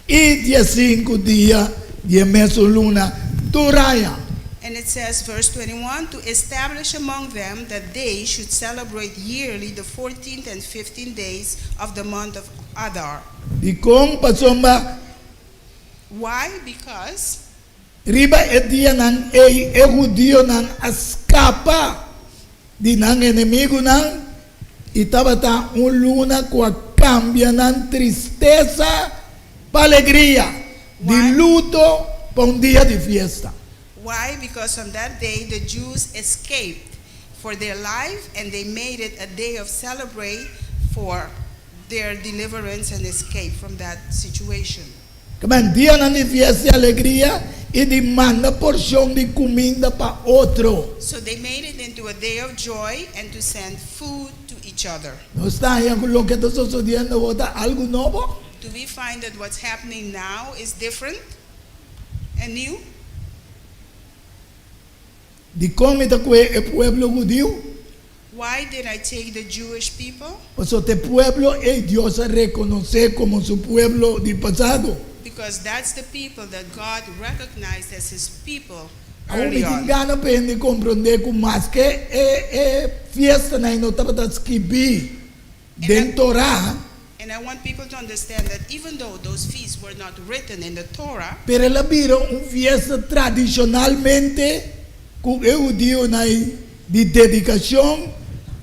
i diesinku dia di e mesun luna tur aña. And it says, verse 21, to establish among them that they should celebrate yearly the fourteenth and fifteenth days of the month of Adar. Dikon? Pasobra. Why? Because. Riba e dianan ei e hudionan a skapa di nan enemigunan, i tabata un luna ku a kambia nan tristesa pa alegria, di luto pa un dia di fiesta. Why? Because on that day the Jews escaped for their life and they made it a day of celebrate for their deliverance and escape from that situation. Kaba dianan di fiesta i alegria i di manda porshon di kuminda pa otro. So they made it into a day of joy and to send food to each other. Nos ta haña ku loke ta sosodiendo awor ta algu nobo? Do we find that what's happening now is different and new? Dikon mi ta kue e pueblo hudiu? Why did I take the Jewish people? Pasobra ta e pueblo ei Dios a rekonosé komo su pueblo di pasado. Because that's the people that God recognized as his people Awor mi early tin on. gana pa hende komprondé ku maske e e fiestanan ei no tabata skibí den Torá, And I want people to understand that even though those feasts were not written in the Torah, pero el a bira un fiesta tradishonalmente ku e hudionan di dedikashon,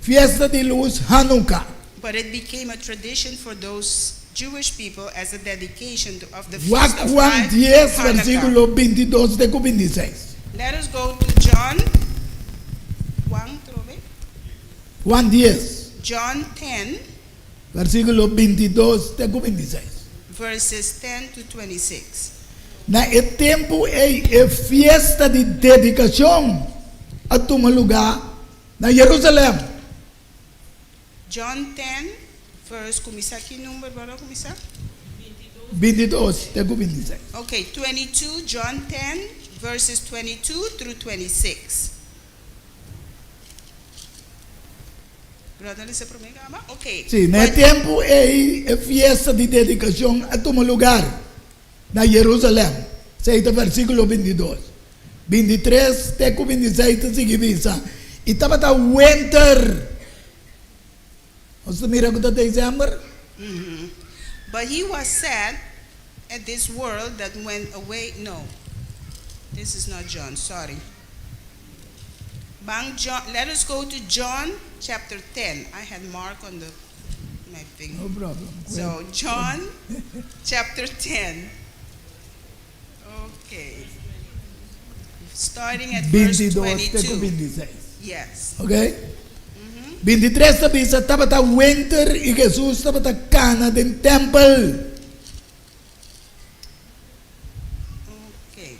Fiesta di Lus, Hanukkah. But it became a tradition for those Jewish people as a dedication to of the feast Wak of Juan light, dies, Hanukkah. versíkulo bintidos te ku bintiseis. Let us go to John, Juan, trobe? Juan dies. John 10. Versíkulo bintidos te ku bintiseis. Verses 10 to 26. Na e tempu ei e fiesta di dedikashon a tuma lugá na Yerusalèm. John 10, verse, kuminsá ki number bo a kuminsá? Bintidos te ku bintiseis. Okay, 22, John 10, verses 22 through 26. Brother lesa promé kaba? Okay. Sí, na e tempu ei e fiesta di dedikashon a tuma lugar na Jerusalèm. Esei ta versíkulo bintidos. Bintitres te ku bintiseis ta sigui bisa, I tabata wenter. Nos ta mira ku ta desèmber. But he was sad at this world that went away, no, this is not John, sorry. Ban John, let us go to John chapter 10. I had Mark on the my thing. No problem. So John chapter 10. Okay. Starting at verse 22 te ku 22. 26. Yes. Ok? 23 ta bisa, Tabata wenter i Hesus tabata kana den tèmpel. Okay.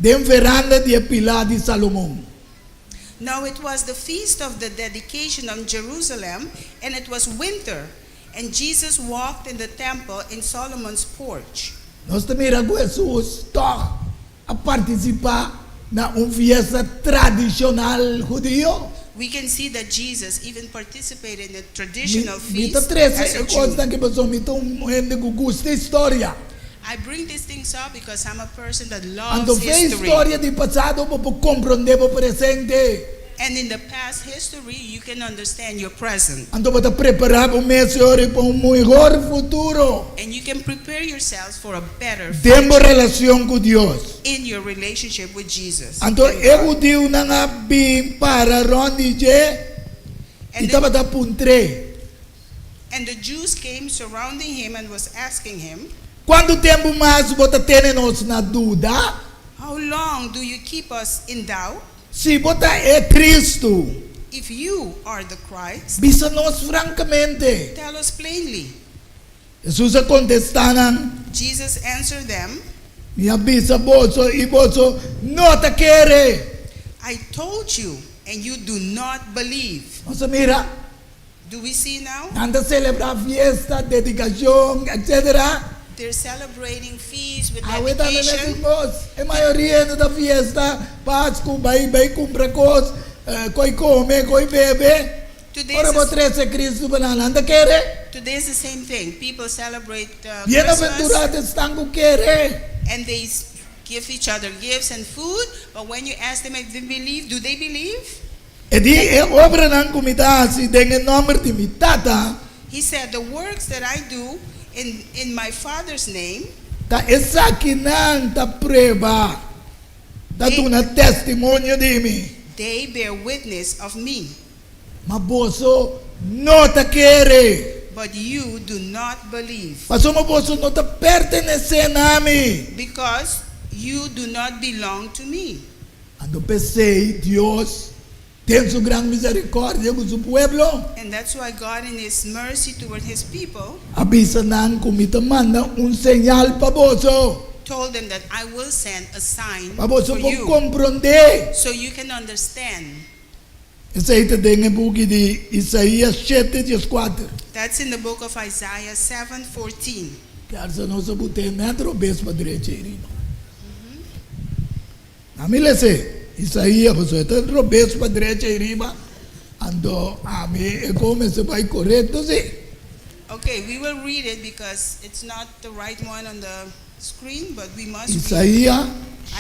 Den veranda di e pilá di Salomon. Now it was the feast of the dedication of Jerusalem, and it was winter, and Jesus walked in the temple in Solomon's porch. Nos ta mira ku Hesus tòg a partisipá na un fiesta tradishonal hudio. We can see that Jesus even participated in a Mi traditional mi ta feast trese as e a Jew. kosnan ki pasobra mi ta un hende ku gusta historia. I bring these things up because I'm a person that Anto loves fe history. historia di pasado bo por komprondé bo presente. And in the past history you can understand your present. Anto bo ta prepará bo mes e ora pa un mihor futuro. And you can prepare yourselves for a better Den bo future relacion cu Dios. in your relationship with Jesus Anto and e God. hudiunan a bin para rond di dje i And the, tabata puntr'é. and the Jews came surrounding him and was asking him, Cuantu tempu mas bo ta tene nos na duda? How long do you keep us in doubt? Si bo ta e Cristo, If you are the Christ, bisa nos francamente. tell us plainly. Jesus a contesta nan. Jesus answered them, Mi a bisa boso i boso no ta kere. I told you, and you do not believe. Nos a mira, Do we see now? nan ta celebra fiesta, dedicacion, etc. They're celebrating feasts with Awe tambe dedication. mesun kos. E mayoria hende ta fiesta, Pasku, bai bai kumpra kos, koi kome, koi bebe. Today Ora is bo the, trese Kristu pa nan, nan ta kere. today is the same thing. People celebrate uh, Christmas Bienaventurado esnan ku kere. and they give each other gifts and food, but when you ask them if they believe, do they believe? E di, E obranan ku mi ta hasi den e nòmber di mi Tata. He said, The works that I do in, in my Father's name, Ta esakinan ta prueba, ta duna testimonio di mi. They bear witness of me. Ma boso no ta kere. But you do not believe. Pasobra boso no ta pertenesé na mi. Because you do not belong to me. Anto p'esei Dios, den su gran misericordia ku su pueblo. And that's why God in his mercy toward his people. A bisa nan ku mi ta manda un señal pa boso. Told them that I will send a sign Pa boso for por you. komprondé. So you can understand. Esei ta den e buki di Isaías shete dieskuater. That's in the book of Isaiah 7:14. Kiarsa nos a but'é net robes pa drecha ei riba. Ami les'é Isaías pasobra e ta robes pa drecha ei riba, anto ami e kon mester bai korekto si. Okay, we will read it because it's not the right one on the screen, but we must read. Isaías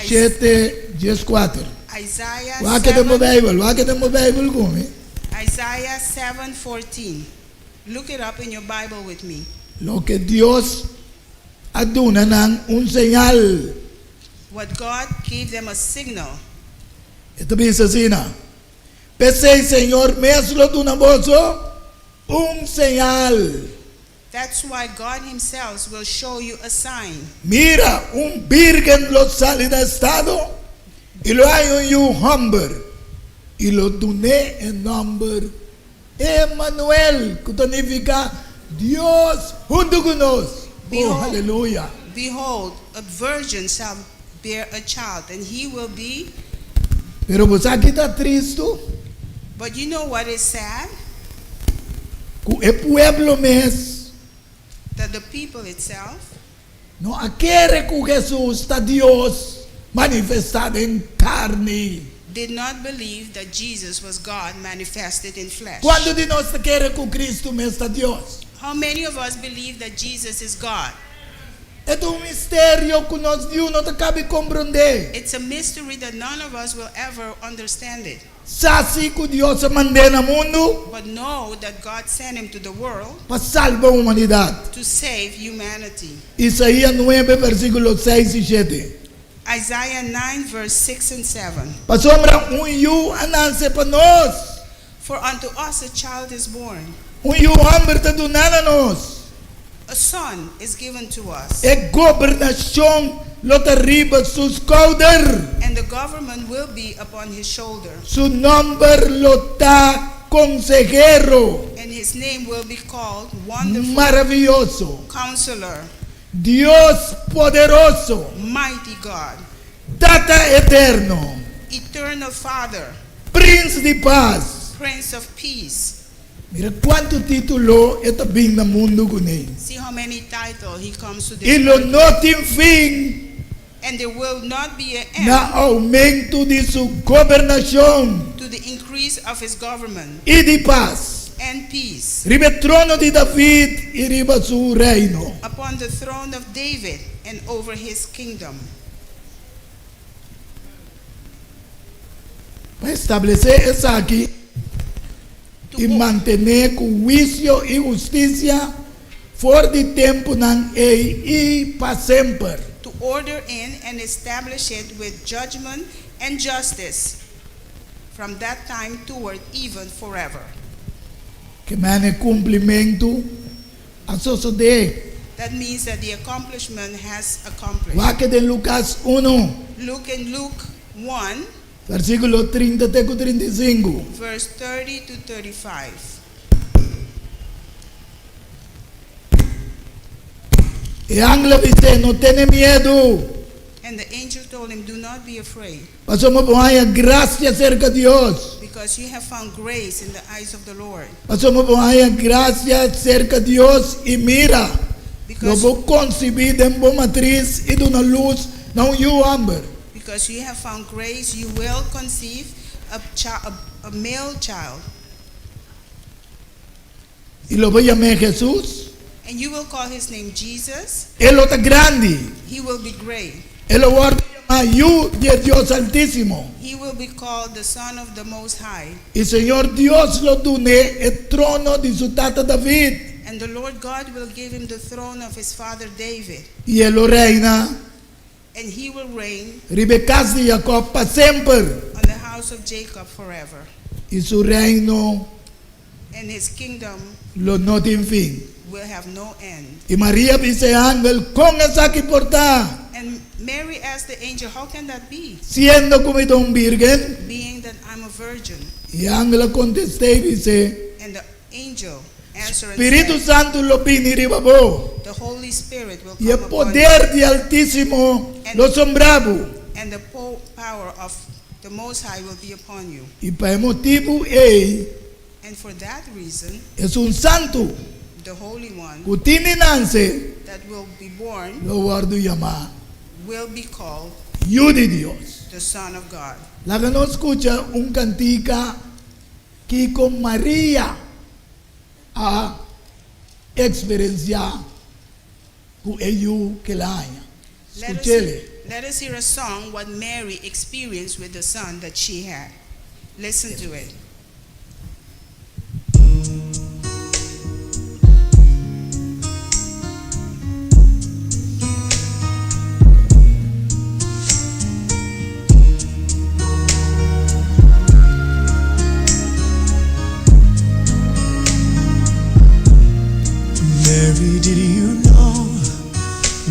shete dieskuater. Isaiah Wak den bo Bijbel, wak den bo Bijbel ku mi. Isaiah 7:14. Look it up in your Bible with me. Loke Dios a duna nan un señal. What God gave them a signal. E ta bisa asina, P'esei Señor mes lo duna boso un señal. That's why God himself will show you a sign. Mira, un bírgen lo sali na estado i lo haña un yu hòmber, i lo dun'é e nòmber Emanuel, ku ta nifiká Dios huntu ku nos. Oh, haleluya! Behold, a virgin shall bear a child, and he will be. Pero bo sa ki ta tristu? But you know what is sad? Ku e pueblo mes. That the people itself. No a kere ku Hesus ta Dios manifestá den karni. Did not believe that Jesus was God manifested in flesh. Kuantu di nos ta kere ku Kristu mes ta Dios? How many of us believe that Jesus is God? E ta un misterio ku nos niun no ta kabi komprondé. It's a mystery that none of us will ever understand it. Sa si ku Dios a mand'é na mundu. But know that God sent him to the world. Pa salba humanidat. To save humanity. Isaías nuebe versíkulo seis i shete. Isaiah 9 verse 6 and 7. Pasobra un yu a nase pa nos. For unto us a child is born. Un yu hòmber ta duná na nos. A son is given to us. E gobernashon lo ta riba su skouder. And the government will be upon his shoulder. Su nòmber lo ta Konsehero. And his name will be called Wonderful. Maravioso. Counselor. Dios Poderoso. Mighty God. Tata Eterno. Eternal Father. Prins di Pas. Prince of Peace. Mira kuantu título e ta bin na mundu kuné. See how many title he comes to this I lo earth no tin fin. And there will not be a end. Na oumentu di su gobernashon. To the increase of his government. I di pas. And peace. Riba e trono di David i riba su reino. Upon the throne of David and over his kingdom. Pa establesé esaki i mantené ku huisio i hustisia for di tempunan ei i pa semper. To order in and establish it with judgment and justice from that time toward even forever. Ke mane kumplimentu a sosodé. That means that the accomplishment has accomplished. Wak den Lukas unu. Look in Luke 1. Versíkulo 30 te ku 35. Verse 30 to 35. E angel a bis'é, No tene miedu. And the angel told him, Do not be afraid. Pasobra bo haña grasia serka Dios. Because you have found grace in the eyes of the Lord. Pasobra bo haña grasia serka Dios, i mira, lo bo konsibí den bo matris i duna lus na un yu hòmber. Because you have found grace, you will conceive a child, a male child. I lo bo yam'é Hesus. And you will call his name Jesus. E lo ta grandi. He will be great. E lo wòrdu yamá Yu di e Dios Altísimo. He will be called the Son of the Most High. I Señor Dios lo dun'é e trono di su tata David. And the Lord God will give him the throne of his father David. I e lo reina. And he will reign. Riba e kas di Jakòb pa semper. On the house of Jacob forever. I su reino. And his kingdom. Lo no tin fin. Will have no end. I Maria bisa e angel, Kon esaki por ta? And Mary asked the angel, How can that be? Siendo ku mi ta un birgen. Being that I'm a virgin. I e angel a kontest'é i bis'é. And the angel answered and Spiritu said, Santu lo bini riba bo. The Holy Spirit will I e come upon you. poder di Altísimo lo sombra bo. And the power of the Most High will be upon you. I pa e motibu ei. And for that reason. Esun Santu. The Holy One. Ku tin di nanse. That will be born. Lo wòrdu yamá. Will be called. Yu di Dios. The Son of God. Laga nos skucha un kantika kiko Maria a eksperensiá ku e yu ku el a haña. Skuch'el. Let us hear a song what Mary experienced with the son that she had. Listen to it. Mary, did you know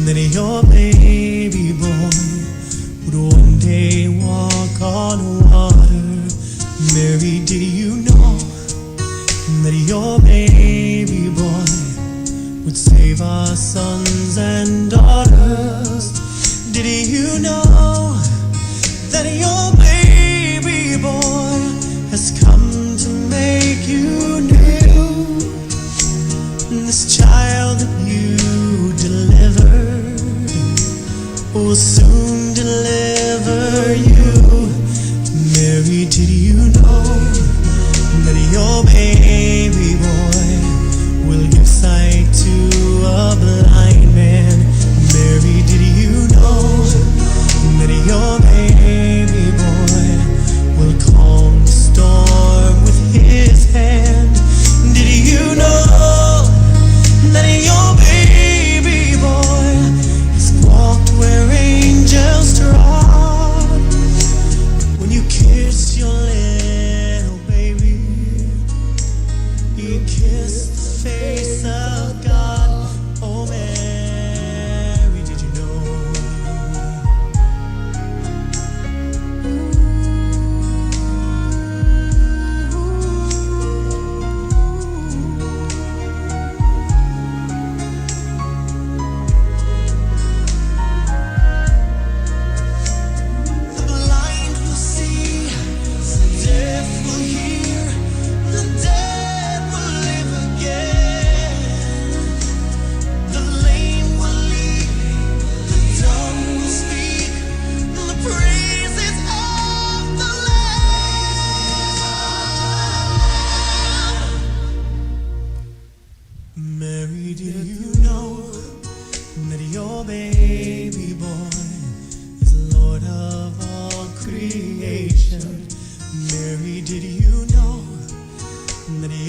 that your baby boy would one day walk on water? Mary, did you know that your baby boy would save our sons and daughters? Did you know that your baby boy has come to make you new? This child that you delivered will soon deliver you.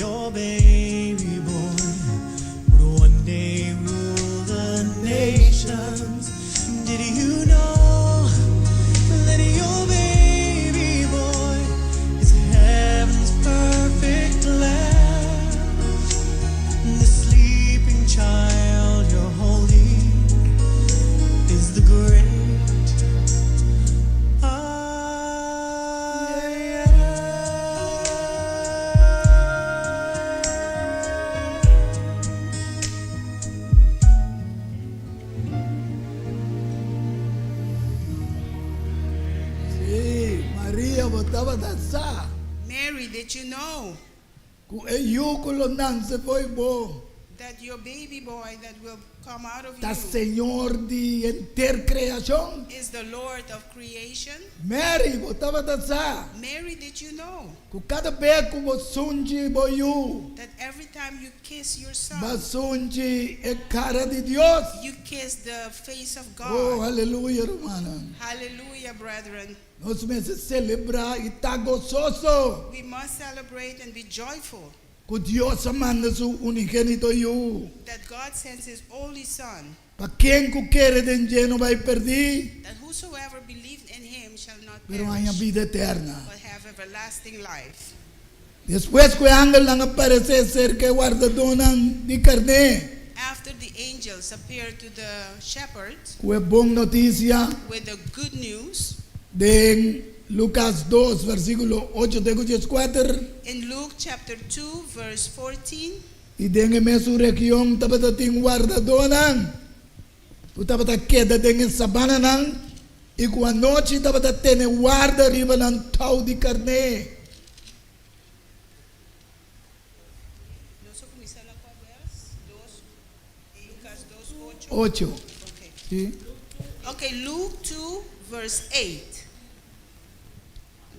your baby boy would one day rule the nations? Did you know that your baby boy is heaven's perfect lamb? The sleeping child you're holding is the great I Si, Maria, bo tabata sa. Mary, did you know Ku e yu ku lo nanse fo'i bo. that your baby boy that will come out of Ta you Señor di henter kreashon? is the Lord of creation? Mary, bo tabata sa. Mary, did you know Ku kada be ku bo sunchi bo yu. that every time you kiss your son, Bo a sunchi e kara di Dios. you kiss the face of God? Oh, aleluya, rumannan. Hallelujah, brethren. Nos mester selebrá i ta gososo. We must celebrate and be joyful Ku Dios a manda su unigénito Yu. that God sends His only Son, Pa ken ku kere den dje no bai pèrdí, that whosoever believed in Him shall not pero haña perish, bida eterna. but have everlasting life. Despues ku e angelnan a paresé serka e wardadónan di karné. After the angels appeared to the shepherds Ku e bon notisia with the good news den Lukas dos, versíkulo ocho te ku dieskuater. in Luke chapter 2 verse 14. I den e mesun region tabata tin wardadónan ku tabata keda den e sabananan i ku anochi tabata tene warda riba nan tou di karné. Nos a kuminsá na kua bers? Dos, Lukas dos, ocho? Ocho. Okay. Sí. Okay, Luke 2 verse 8.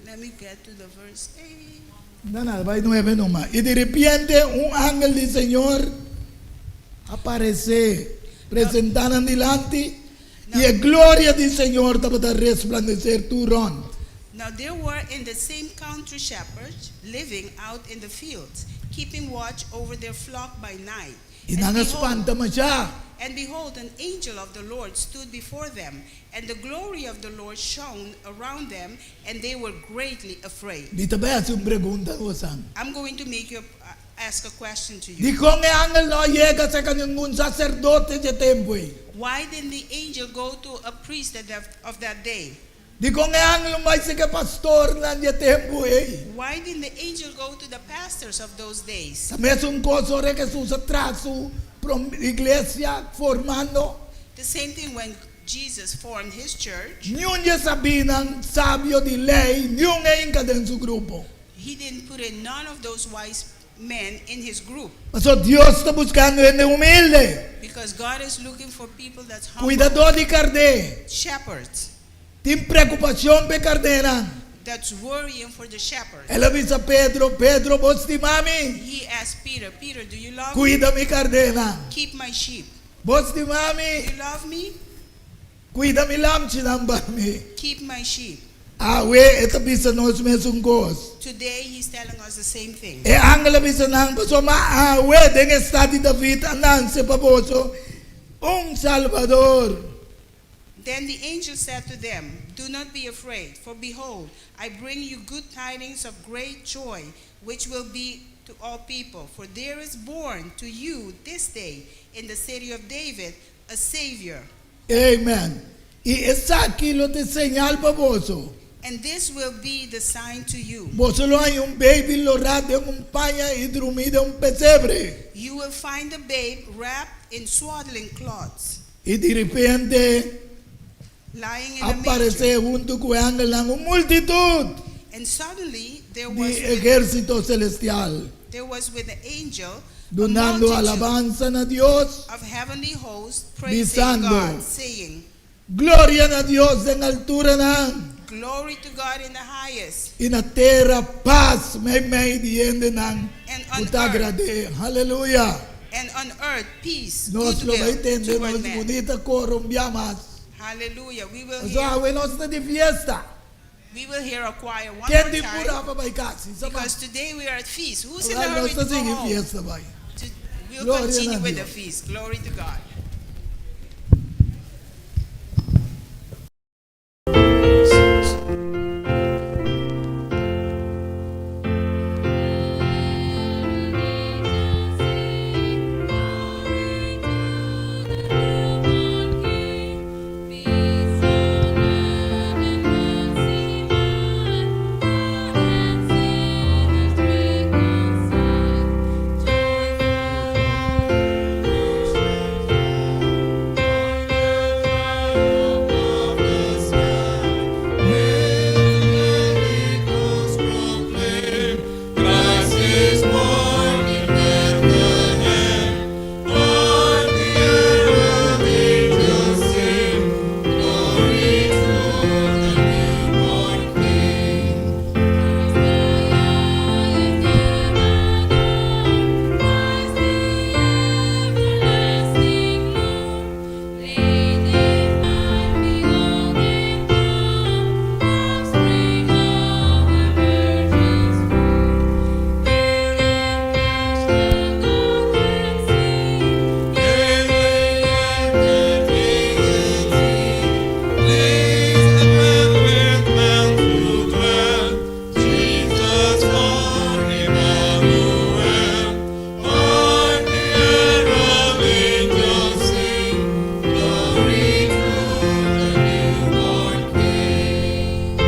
Let me get to the verse 8. No, no, bai nuebe numa. I di repente un angel di Señor a paresé, presentá nan dilanti, i e gloria di Señor tabata resplandecer tur rònt. Now there were in the same country shepherds living out in the fields, keeping watch over their flock by night. I nan a spanta mashá. And behold, an angel of the Lord stood before them, and the glory of the Lord shone around them, and they were greatly afraid. Mi ta bai hasi un pregunta bosan. I'm going to make you ask a question to you. Dikon e angel no a yega serka ningun saserdote dje tempu ei? Why didn't the angel go to a priest of that day? Dikon e angel no bai serka e pastornan dje tempu ei? Why didn't the angel go to the pastors of those days? Ta mesun kos ora Hesus a traha su iglesia formando. The same thing when Jesus formed his church. Niun dje sabinan sabio di lei, niun e hinka den su grupo. He didn't put in none of those wise men in his group. Pasobra Dios ta buskando hende humilde. Because God is looking for people that's humble. Kuidadó di kardé. Shepherds. Tin preokupashon pa e kardenan. That's worrying for the shepherds. El a bisa Pedro, Pedro, bo stima mi? He asked Peter, Peter, do you love me? Kuida mi kardenan. Keep my sheep. Bo stima mi? Do you love me? Kuida mi lamchinan pa mi. Keep my sheep. Awe e ta bisa nos mesun kos. Today he's telling us the same thing. E angel a bisa nan, Pasobra awe den e stat di David a nanse pa boso un Salbador. Then the angel said to them, Do not be afraid, for behold, I bring you good tidings of great joy, which will be to all people. For there is born to you this day in the city of David a Savior. Amen. I esaki lo ta e señal pa boso. And this will be the sign to you. Boso lo haña un baby lorá den un paña i drumí den un pesebre. You will find the babe wrapped in swaddling cloths. I direpente Lying in a a manger. paresé huntu ku e angelnan un multitut And suddenly there di was with, ehérsito selestial, there was with the angel a dunando multitude alabansa na Dios, of heavenly hosts praising bisando, God, saying, Gloria na Dios den alturanan, Glory to God in the highest, i na tera pas meimei di hendenan And ku on ta earth. agrad'é. Haleluya! And on earth peace, Nos lo bai goodwill tende toward nos men. bunita coro un bia mas. Hallelujah. We will Pasobra hear awe nos ta di fiesta. We will hear a choir one Ken more tin time. purá pa bai kas? Isa ba? Because today we are at feast. Who's in a Ora hurry nos to ta go sigui home? fiesta bai. To, we'll Gloria continue na with the Dios. feast. Glory to God. Christ is born in Bethlehem. Hark the herald angels sing, Glory to the newborn King. Jesus born Emmanuel, hark the herald angels sing, glory to the newborn King.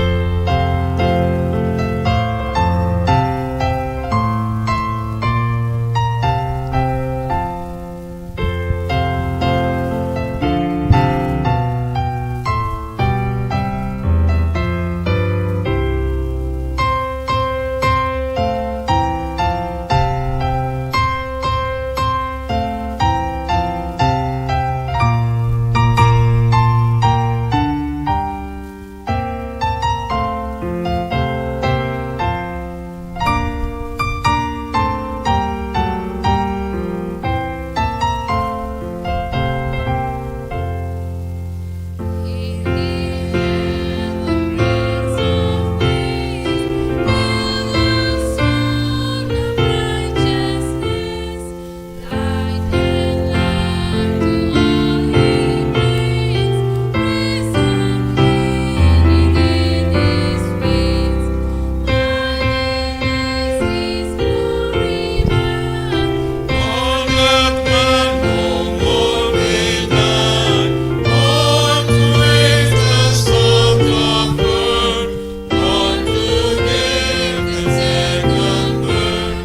On that man no more may die, born to raise the salt of earth, born to give the second birth.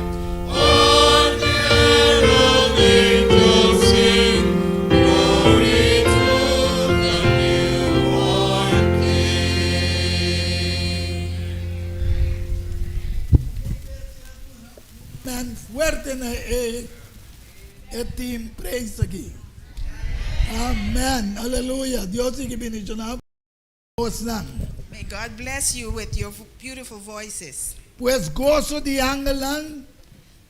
Hark the herald angels sing, glory to the newborn King. Nan fuerte na e, e team praise aki. Amen. Aleluya. Dios sigui bendishoná bosnan. May God bless you with your beautiful voices. Pues goso di angelnan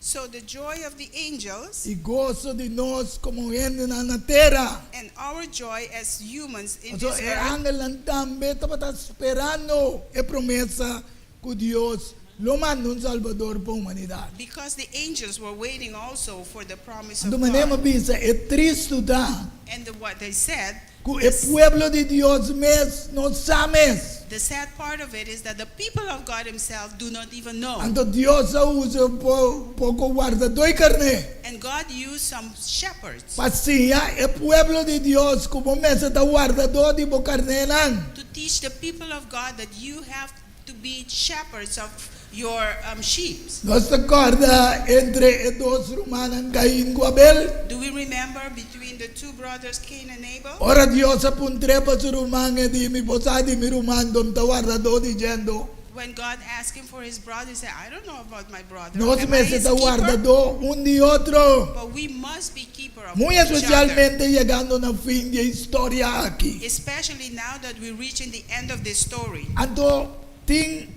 So the joy of the angels i goso di nos komo hendenan na tera. and our joy as humans in Anto this e earth angelnan tambe tabata sperando e promesa ku Dios lo manda un Salbador pa humanidat. because the angels were waiting also for the promise of Anto manera God. bisa e tristu ta And the, what they said, ku e pueblo di Dios mes no sa mes. the sad part of it is that the people of God himself do not even know. Anto Dios a usa po, poko wardadó di karné And God used some shepherds pa siña e pueblo di Dios ku bo mester ta wardadó di bo karnénan. to teach the people of God that you have to be shepherds of your um, sheep. Nos ta kòrda entre e dos rumannan Cain ku Abel? Do we remember between the two brothers Cain and Abel? Ora Dios a puntr'é pa su ruman, e di, Mi bo sa di mi ruman, don ta wardadó di djendo. When God asked him for his brother, he said, I don't know about my brother. Nos Am I mester his ta keeper? wardadó un di otro. But we must be keeper of Muy each other. espesialmente yegando na fin di e historia aki. Especially now that we're reaching the end of this story. Anto tin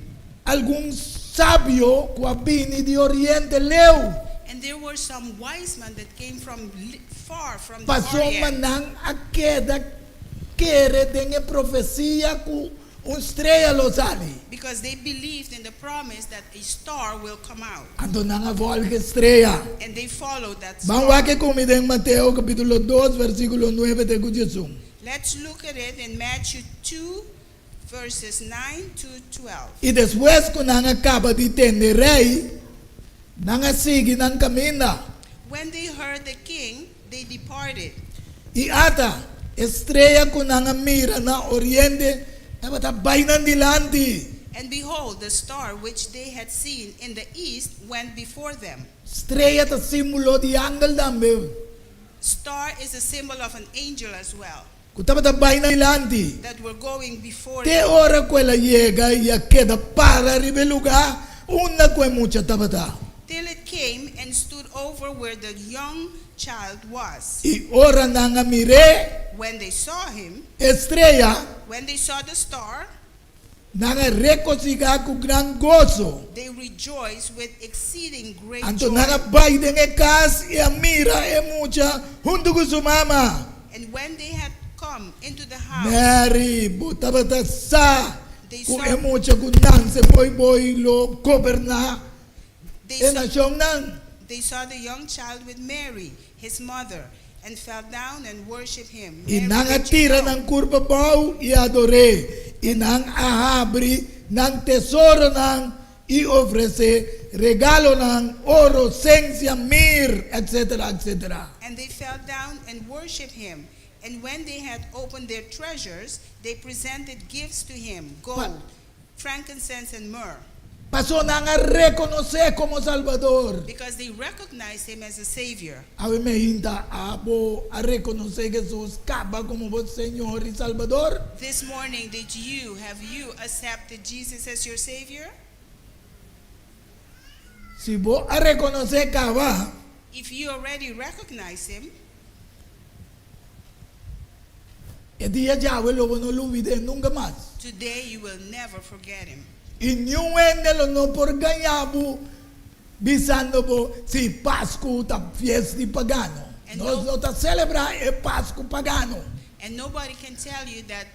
algun sabio ku a bini di oriente leu. And there were some wise men that came from far from the Pasobra Orient. nan a keda kere den e profesia ku. un strea lo sali. Because they believed in the promise that a star will come out. Anto nan a volg e strea. And they followed that Ban star. wak e ku mi den Mateo kapítulo dos versíkulo nuebe te ku diesun. Let's look at it in Matthew 2, verses 9 to 12. I despues ku nan a kaba di tende rei, nan a sigui nan kaminda. When they heard the king, they departed. I ata, e strea ku nan a mira na oriente tabata bai nan dilanti. And behold, the star which they had seen in the east went before them. Strea ta símbolo di angel tambe. Star is a symbol of an angel as well. Ku tabata bai nan dilanti. That were going before Te them. ora ku el a yega i a keda para riba e lugá unda ku e mucha tabata. Till it came and stood over where the young child was. I ora nan a mir'é, When they saw him, e strea, when they saw the star, nan a regosigá ku gran goso. they rejoiced with exceeding great Anto joy. nan a bai den e kas i a mira e mucha huntu ku su mama. And when they had come into the house, Mary, bo tabata sa They ku saw- e mucha ku nanse boy boy lo goberná they e saw, nashonnan. they saw the young child with Mary, his mother, and fell down and worshiped him. I Mary, nan a did you tira know? nan kurpa abou i ador'é. I nan a habri nan tesoronan i ofresé regalonan, oro, sensia, mir, etcétera, etcétera. And they fell down and worshiped him. And when they had opened their treasures, they presented gifts to him gold, frankincense, and myrrh. Pasó nan a rekonosé komo Salbador. Because they recognized him as a savior. Awe meinta abo a rekonosé Hesus kaba komo bo Señor i Salbador? This morning, did you have you accepted Jesus as your savior? Si bo a rekonosé kaba, If you already recognize him, e dia djawe lo bo no lubid'é nunka mas. Today you will never forget him. I niun hende lo no por gaña bo bisando bo si Pasku ta fiesta di pagano. Nos no ta selebrá e Pasku pagano. And nobody can tell you that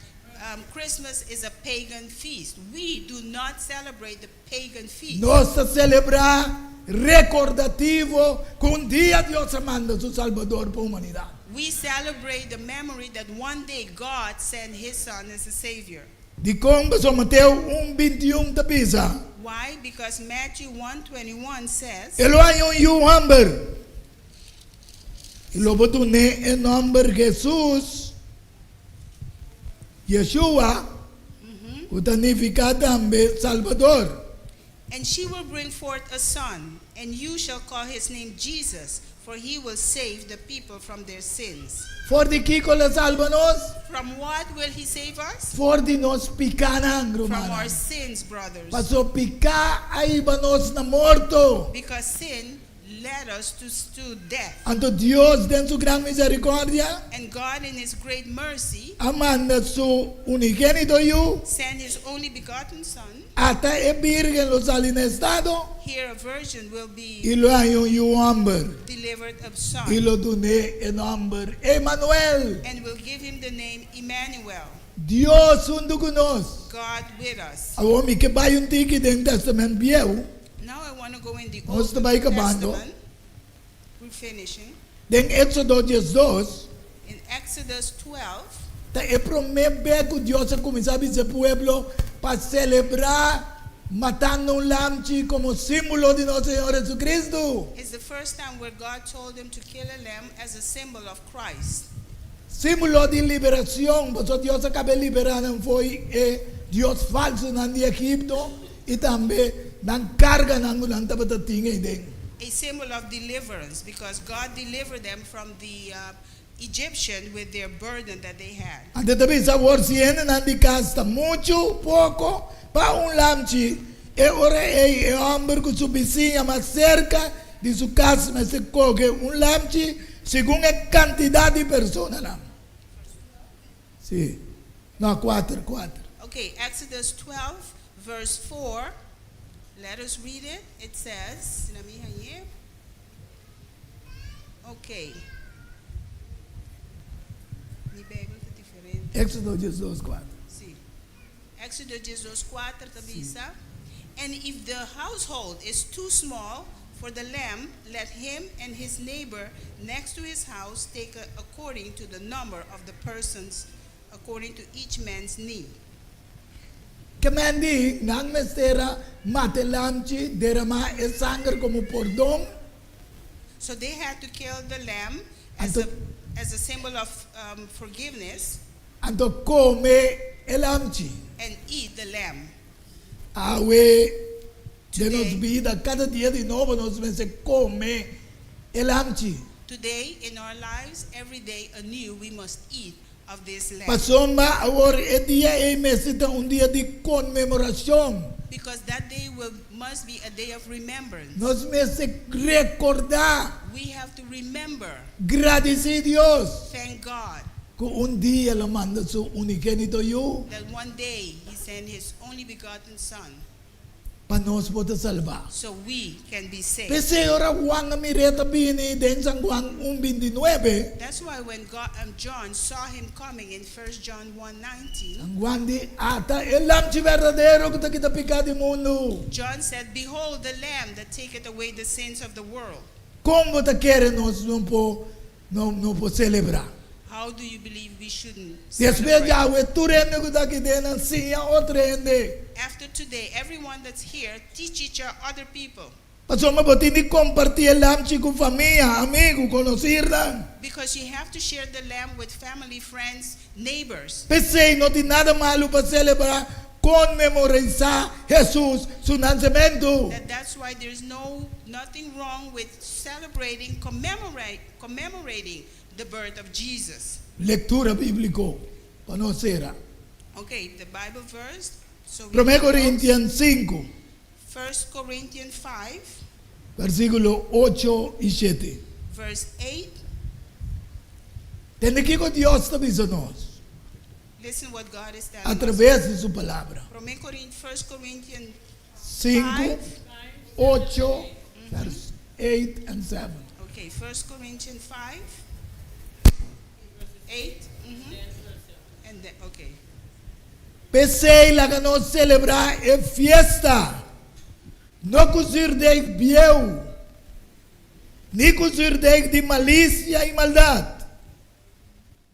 um, Christmas is a pagan feast. We do not celebrate the pagan feast. Nos ta selebrá rekordativo ku un dia Dios a manda su Salbador pa humanidat. We celebrate the memory that one day God sent his son as a savior. Dikon? Pasobra Mateo un bintiun ta bisa. Why? Because Matthew 1:21 says. E lo haña un yu hòmber, i lo bo dun'é e nòmber Hesus, Yeshua, ku ta nifiká tambe Salbador. And she will bring forth a son, and you shall call his name Jesus, for he will save the people from their sins. For di kiko lo salba nos? From what will he save us? For di nos pikánan, From rumannan. our sins, brothers. Paso piká a hiba nos na morto. Because sin led us to, to death. Anto Dios den su gran misericordia And God in his great mercy a manda su unigénito Yu sent his only begotten son. Ata e bírgen lo sali na estado Here a virgin will be i lo haña un yu hòmber delivered a son. i lo dun'é e nòmber Emanuel. And will give him the name Emmanuel. Dios huntu ku nos. God with us. Awor mi ke bai un tiki den Tèstamènt Bieu. Now I want to go in the Nos Old ta bai kabando. Testament. We're finishing. Den Éxodo diesdos. In Exodus 12. Ta e promé be ku Dios a kuminsá bisa e pueblo pa selebrá matando un lamchi komo símbolo di nos Señor Jesucristo. It's the first time where God told them to kill a lamb as a symbol of Christ. Símbolo di liberashon, pasobra Dios a kaba e liberá nan fo'i e dios falsonan di Egipto i tambe nan karganan ku nan tabata tin eiden. A symbol of deliverance, because God delivered them from the Egyptian with their burden that they had. Anto ta bisa awor si hendenan di kas ta muchu poko pa un lamchi, e ora ei e hòmber ku su bisiña mas serka di su kas mester koge un lamchi segun e kantidat di personanan. Sí. No, kuater, kuater. Okay, Exodus 12 verse 4, let us read it, it says, na mi hañ'é. Ok. Mi Bijbel ta diferente. Éxodo diesdos, kuater. Sí. Exodo 12:4 ta bisa, And if the household is too small for the lamb, let him and his neighbor next to his house take according to the number of the persons, according to each man's need. Ke men di, nan mester a mata e lamchi, deramá e sanger komo pordon. So they had to kill the lamb as Anto, a, as a symbol of forgiveness anto kome e lamchi. and eat the lamb. Awe, den nos Today, bida, kada dia di nobo nos mester kome e lamchi. today in our lives, every day anew, we must eat of this lamb. Pasobra awor e dia ei mester ta un dia di konmemorashon. Because that day will must be a day of remembrance. Nos mester rekordá, We have to remember, gradisí Dios thank God, ku un dia el a manda su unigénito Yu that one day He sent His only begotten Son pa nos por ta salbá. so we can be saved. P'esei ora Juan a mir'é ta bini den San Juan un bintinuebe, That's why when God, John saw him coming in 1 John 1:19, San Juan di, Ata e Lamchi berdadero ku ta kita piká di mundu. John said, Behold the Lamb that taketh away the sins of the world. Kon bo ta kere nos no por no no por selebrá? How do you believe we shouldn't Despues celebrate? djawe tur hende ku ta aki den nan siña otro hende. After today, everyone that's here, teach each other people. Pasobra bo tin di kompartí e lamchi ku famia, amigu, konosirnan. Because you have to share the lamb with family, friends, neighbors. P'esei no tin nada malu pa selebrá, konmemorisá, Hesus su nansementu. That that's why there's no nothing wrong with celebrating, commemorate, commemorating the birth of Jesus. Lektura bíbliko pa nos sera. Okay, the Bible verse. So we Promé can close. Korintian sinku, 1 Corinthians 5, versíkulo ocho i shete. verse 8. Tende kiko Dios ta bisa nos Listen what God is a telling us. traves di su Palabra. Promé Corin- 1 Corinthians Sinku, 5. ocho, vers eight and seven. Okay, 1 Corinthians 5, 8. And then, okay. P'esei laga nos selebrá e fiesta, no ku zürdeg bieu, ni ku zürdeg di malisia i maldat,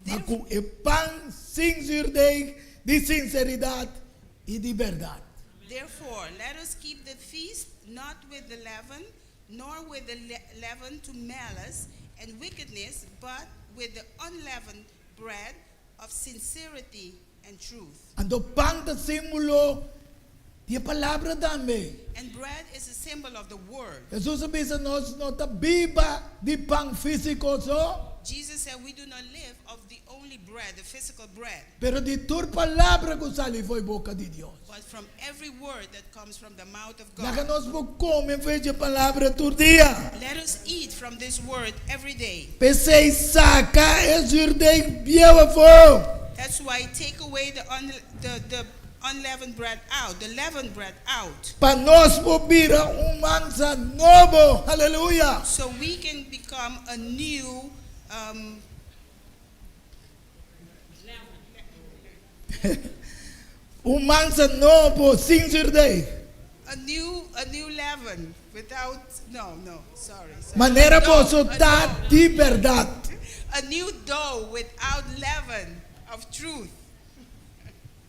ma ku e pan sin zürdeg di sinseridat i di bèrdat. Therefore, let us keep the feast not with the leaven, nor with the leaven to malice and wickedness, but with the unleavened bread of sincerity and truth. Anto pan ta símbolo di e palabra tambe. And bread is a symbol of the word. Hesus a bisa nos no ta biba di pan físiko so. Jesus said we do not live of the only bread, the physical bread, Pero di tur palabra ku sali fo'i boka di Dios. but from every word that comes from the mouth of Laga God. nos por kome fo'i dje palabra tur dia. Let us eat from this word every day. P'esei saka e zürdeg bieu afó. That's why take away the, un, the, the unleavened bread out, the leavened bread out, Pa nos por bira un mansa nobo. Aleluya! so we can become a new Un mansa nobo sin zürdeg. a new a new leaven without no no sorry, sorry. Manera A dough, boso a ta dough. di bèrdat. A new dough without leaven of truth.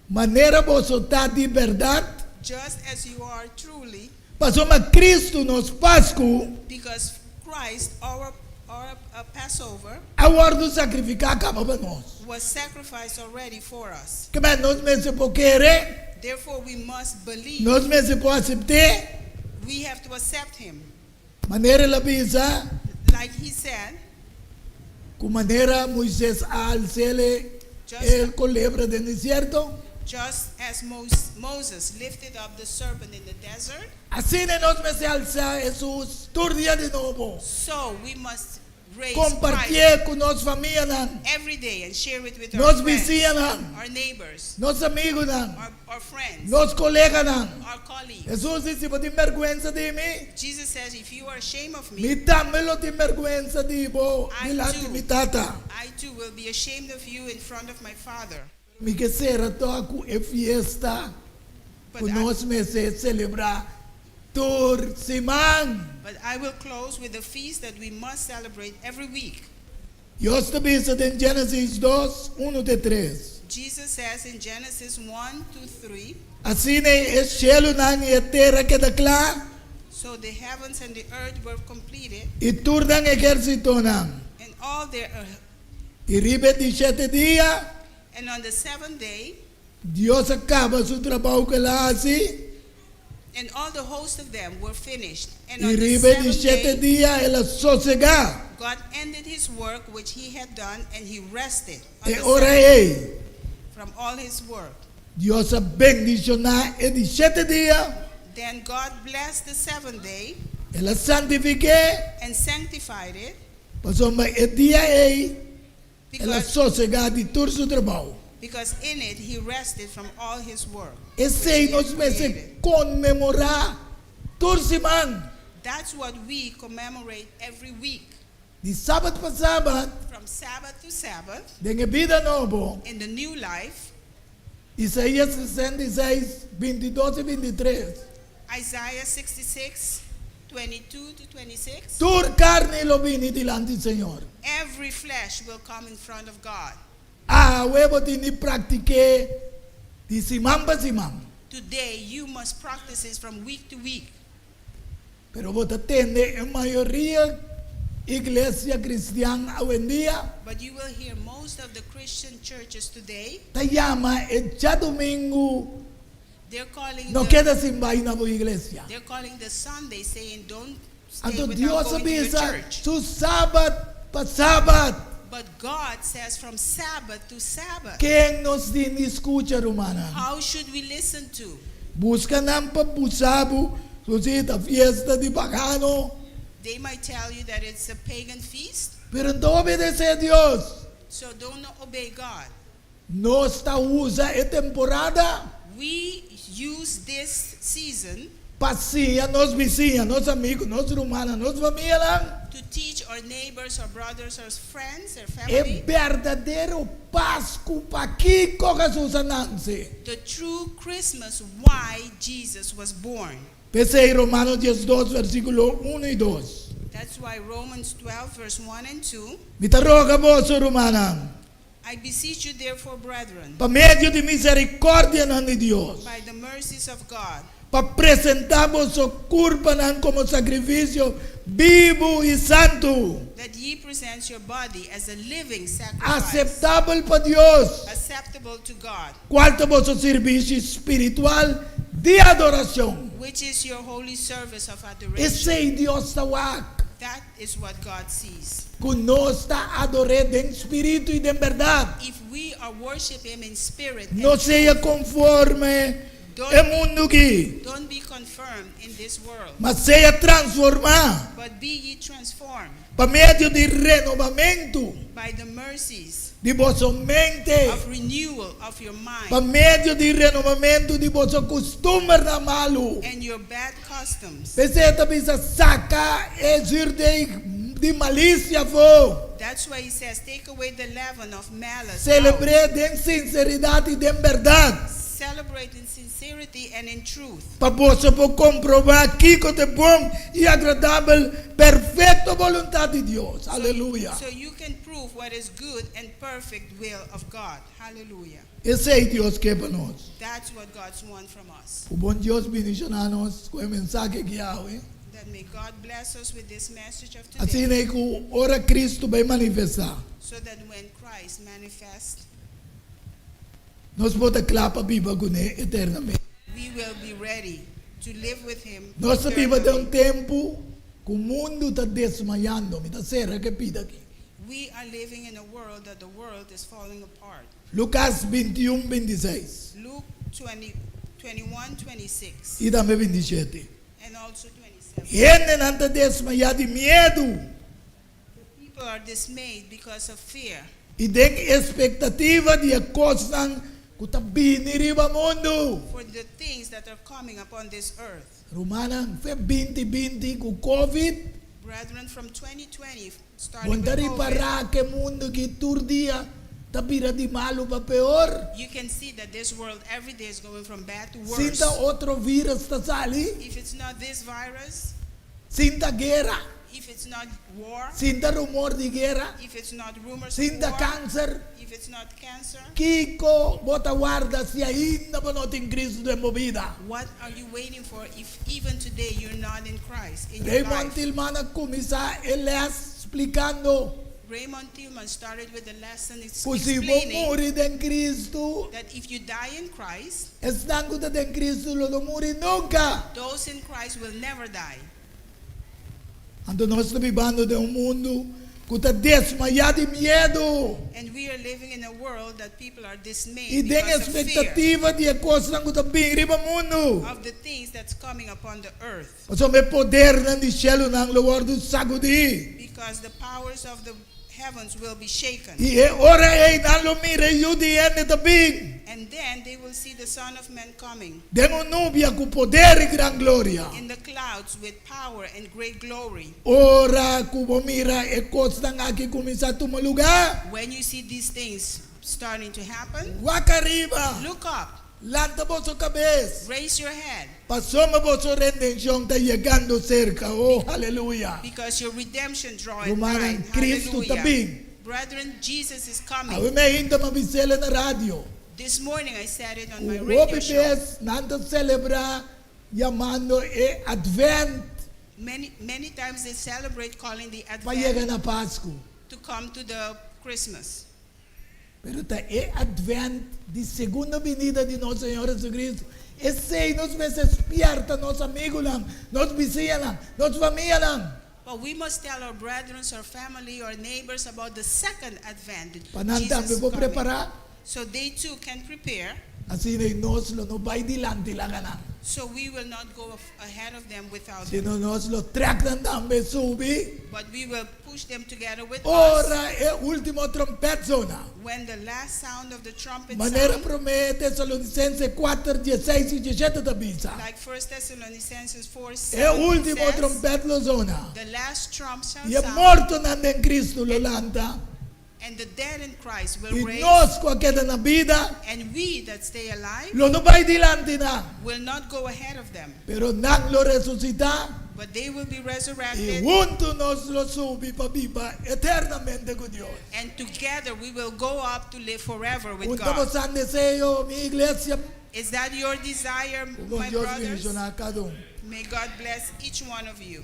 Manera boso ta di bèrdat. Just as you are truly. Pasobra Kristu nos Pasku. Because Christ our our Passover. A wòrdu sakrifiká kaba pa nos. Was sacrificed already for us. Ke men nos mester por kere. Therefore we must believe. Nos mester por asept'é. We have to accept him. Manera el a bisa. Like he said. Ku manera Moises a als'é e kolebra den desierto. Just as Moses lifted up the serpent in the desert. Asina nos mester alsa Hesus tur dia di nobo. So we must raise Kompartié Christ ku nos famianan. every day and share it with our Nos friends, bisiñanan. our neighbors, Nos amigunan. our, our friends, Nos koleganan. our colleagues. Hesus di, si bo tin bèrgwensa di mi, Jesus says, if you are ashamed of me, mi tambe lo tin bèrgwensa di bo I dilanti too, mi Tata. I too will be ashamed of you in front of my Father. Mi ke sera tòg ku e fiesta ku nos mester selebrá tur siman. But I will close with the feast that we must celebrate every week. Dios ta bisa den Genesis dos, unu te tres. Jesus says in Genesis one to three. Asina e shelunan i e tera keda kla. So the heavens and the earth were completed. I tur nan ehérsitonan. And all their. I riba e di shete dia. And on the seventh day. Dios a kaba su trabou ku el a hasi. And all the host of them were finished. And I on the riba e di seventh shete day. dia el a sosegá. God ended his work which he had done, and he rested on E the ora seventh ei. from all his work. Dios a bendishoná e di shete dia. Then God blessed the seventh day. El a santifik'é. And sanctified it. Pasobra e dia ei el a sosegá di tur su trabou. Because in it he rested from all his work. Esei nos mester konmemorá tur siman. That's what we commemorate every week. Di sabat pa sabat. From Sabbath to Sabbath. Den e bida nobo. In the new life. Isaías 66, 22 i 23. Isaiah 66, 22 to 26. Tur karni lo bini dilanti Señor. Every flesh will come in front of God. Awe bo tin di praktik'é di siman pa siman. Today you must practice it from week to week. Pero bo ta tende e mayoria iglesia cristian awendia. But you will hear most of the Christian churches today. Ta yama e djadumingu They're calling no the keda sin bai na bo iglesia. They're calling the Sunday saying don't stay Anto without Dios a going to your bisa church. su sabat pa sabat. But God says from Sabbath to Sabbath. Ken nos tin di scucha rumannan? How should we listen to? Busca nan pa busa bo su si ta fiesta di pagano. They might tell you that it's a pagan feast. Pero no obedece Dios. So don't obey God. Nos ta usa e temporada. We use this season. Pa siña nos bisiña, nos amigo, nos rumannan, nos famianan. To teach our neighbors, our brothers, our friends, our E family. berdadero Pasku pakiko Jesus a nanse. The true Christmas why Jesus was born. P'esei Romano diesdos versíkulo unu i dos. That's why Romans 12 verse 1 and 2. Mi ta roga boso, rumannan. I beseech you therefore, brethren. Pa medio di miserikòrdianan di Dios. By the mercies of God. Pa presentá boso kurpanan komo sakrifisio bibu i santu. That ye present your body as a living sacrifice. Aseptabel pa Dios. Acceptable to God. Kual ta boso sirbishi spiritual di adorashon. Which is your holy service of adoration. Esei Dios ta wak. That is what God sees. Ku nos ta ador'é den spiritu i den bèrdat. If we are worship him in spirit and No sea truth. konforme e mundu aki. Don't be confirmed in this world. Ma sea transformá. But be ye transformed. Pa medio di renobamentu. By the mercies. Di boso mente. Of renewal of your mind. Pa medio di renobamentu di boso kustumbernan malu. And your bad customs. P'esei e ta bisa, Saka e zürdeg di malisia afó. That's why he says, Take away the leaven of malice out. Selebr'é den sinseridat i den bèrdat. Celebrate in sincerity and in truth. Pa boso por komprobá kiko ta e bon i agradabel, perfekto boluntat di Dios. Aleluya! So you can prove what is good and perfect will of God. Hallelujah. Esei Dios ke pa nos. That's what God's want from us. Ku bon Dios bendishoná nos ku e mensahe aki awe. That may God bless us with this message of today. Asina ei ku ora Kristu bai manifestá. So that when Christ manifests. Nos por ta kla pa biba kuné eternamente. We will be ready to live with him Nos ta biba den un eternally. tempu ku mundu ta desmayando. Mi ta sera ku e pida aki. We are living in a world that the world is falling apart. Lukas 21, 26. Luke 20, 21, 26. I tambe 27. And also 27. Hendenan ta desmayá di miedu. The people are dismayed because of fear. I den espektativa di e kosnan ku ta bini riba mundu. For the things that are coming upon this earth. Rumannan, fe binti binti ku Covid. Brethren, from 2020, Bon starting ta with Covid. ripará ku e mundu aki tur dia. ta bira di malu pa peor. You can see that this world every day is going from bad to worse. Si n'ta otro virus ta sali. If it's not this virus. Si n'ta guera. If it's not war. Si n'ta rumor di guera. If it's not rumors Si of n'ta war. kanser. If it's not cancer. Kiko bo ta warda si ainda bo no tin Cristo den bo bida? What are you waiting for if even today you're not in Christ in your Raymond life? Tillman a kuminsá e lès splikando. Raymond Tillman started with the lesson Ku si bo explaining muri den Cristo, that if you die in Christ, esnan ku ta den Cristo lo no muri nunka. Those in Christ will never die. Anto nos ta bibando den un mundu ku ta desmayá di miedu And we are living in a world that people are dismayed i den because of fear espektativa di e kosnan ku ta bin riba mundu. of the things that's coming upon the earth. Pasobra e podernan di shelunan lo wòrdu sagudí. Because the powers of the heavens will be shaken. I e ora ei nan lo mira e Yu di Hende ta bin. And then they will see the Son of Man coming. Den un nubia ku poder i gran gloria. In the clouds with power and great glory. Ora ku bo mira e kosnan aki kuminsá tuma lugá. When you see these things starting to happen. Wak ariba. Look up. Lanta boso kabes. Raise your head. Pasobra boso redenshon ta yegando serka. Oh, aleluya. Because your redemption draweth Rumannan, nigh. Cristo ta Hallelujah. bin. Brethren, Jesus is coming. Awe mainta m'a bis'é na radio. This morning I said it on my Ku radio hopi show. bes nan ta selebrá yamando e Advent. Many, many times they celebrate calling the Pa yega Advent na Pasku. to come to the Christmas. Pero ta e Advent di segunda binida di nos Señor Jesucristo. Esei nos mester spièrta nos amigunan, nos bisiñanan, nos famianan. But we must tell our brethren, our family, our neighbors about the second advent, Pa nan Jesus tambe por coming. prepará. So they too can prepare. Asina ei nos lo no bai dilanti laga nan. So we will not go ahead of them without them. Sino nos lo trèk nan tambe subi. But we will push them together with us. Ora e último trompèt zona. When the last sound of the trumpet Manera sound, Promé Tesalonisense kuater, dieseis i diesshete ta bisa. Like First Thessalonians 4, E 7 último says, trompèt lo zona. The last trump shall I e sound. mortonan den Cristo lo lanta. And the dead in Christ will I raise. nos ku a keda na bida. And we that stay alive. Lo no bai dilanti nan. Will not go ahead of them. Pero nan lo resusitá. But they will be I resurrected. huntu nos lo subi pa biba eternamente ku Dios. And together we will go up to live forever with Un ta God. bosan deseo, mi iglesia? Is that your desire, Ku my Dios brothers? bendishoná kada un. May God bless each one of you.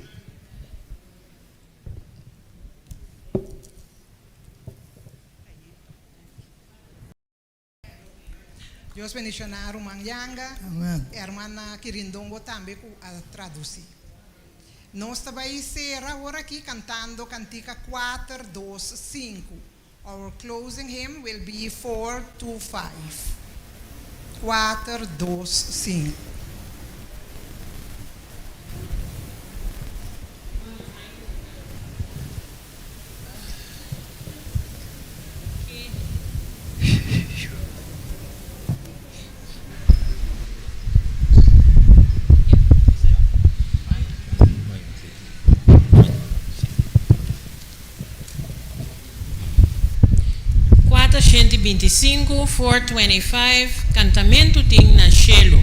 Dios bendiciona ruman Yanga, Amen. hermana Quirindongo tambe cu a traduci. Nos ta bay cera awor aki cantando cantica cuater, dos, cinco. Our closing hymn will be four, two, five. Cuater, dos, cinco. 425, 425, Kantamentu tin na shelu.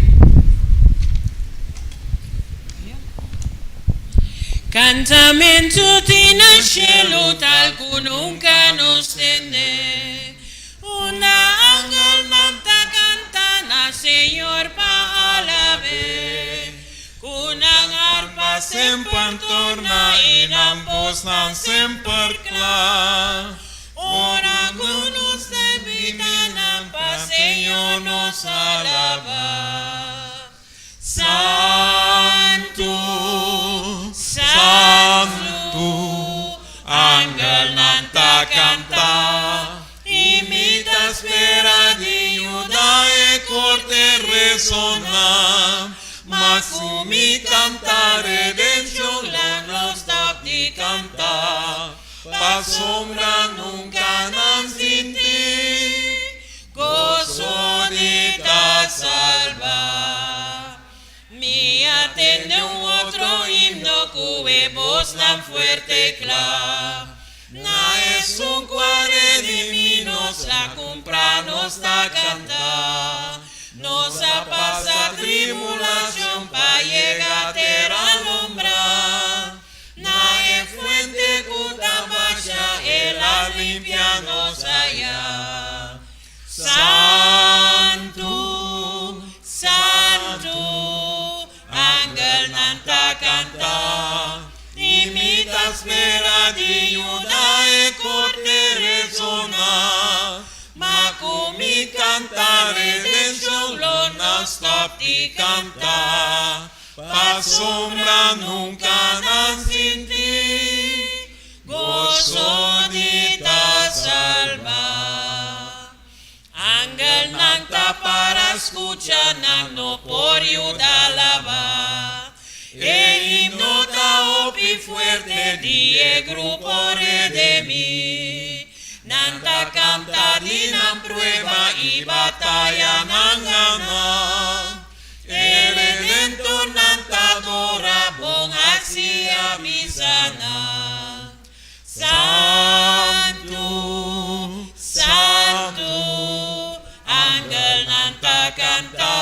Kantamentu tin na shelu tal ku nunka nos tende. Unda angelnan ta kanta na Señor pa alab'é. Ku nan arpa semper torna i nan bosnan semper kla. Ora ku nos ta invitá nan pa Señor nos alabá. Santu, Santu, angelnan ta kanta, i mi ta spera di yuda e korte resoná, ma ku mi kanta redenshon lo no stòp di kanta, pasobra nunka nan sinti goso di ta salbá. Mi a tende un otro himno ku e bosnan fuerte kla. Na e. Esun ku a redimí nos, a kumpra nos ta kanta. Nos a pasa tribulashon pa yega tera lombra. Na e fuente ku ta basha el a limpia nos aya. Santu, santu, angelnan ta kanta. I mi ta spera di yuda e korte resoná. Ma ku mi kanta redenshon lo no stòp di kanta. Pasobra nunka nan sinti goso di ta salbá. Angelnan ta para skucha, nan no por yuda alabá. E himno ta hopi fuerte di e grupo redemí. Nan ta kanta di nan prueba i batayanan ganá. E Redentornan ta adorá, bon hasi a bisa nan. Santu, santu, angelnan ta kanta,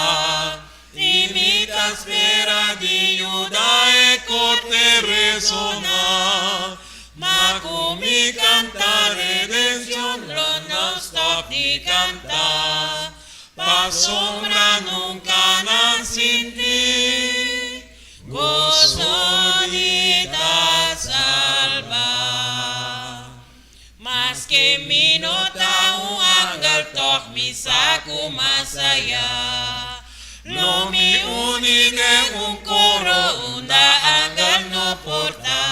i mi ta spera di yuda e korte resoná. Ma ku mi kanta redenshon lo no stòp di kanta, pasobra nunka nan sinti goso di ta salbá. Maske mi no ta un angel tòg mi sa ku mas ayá lo mi uni den un koro unda angel no por ta.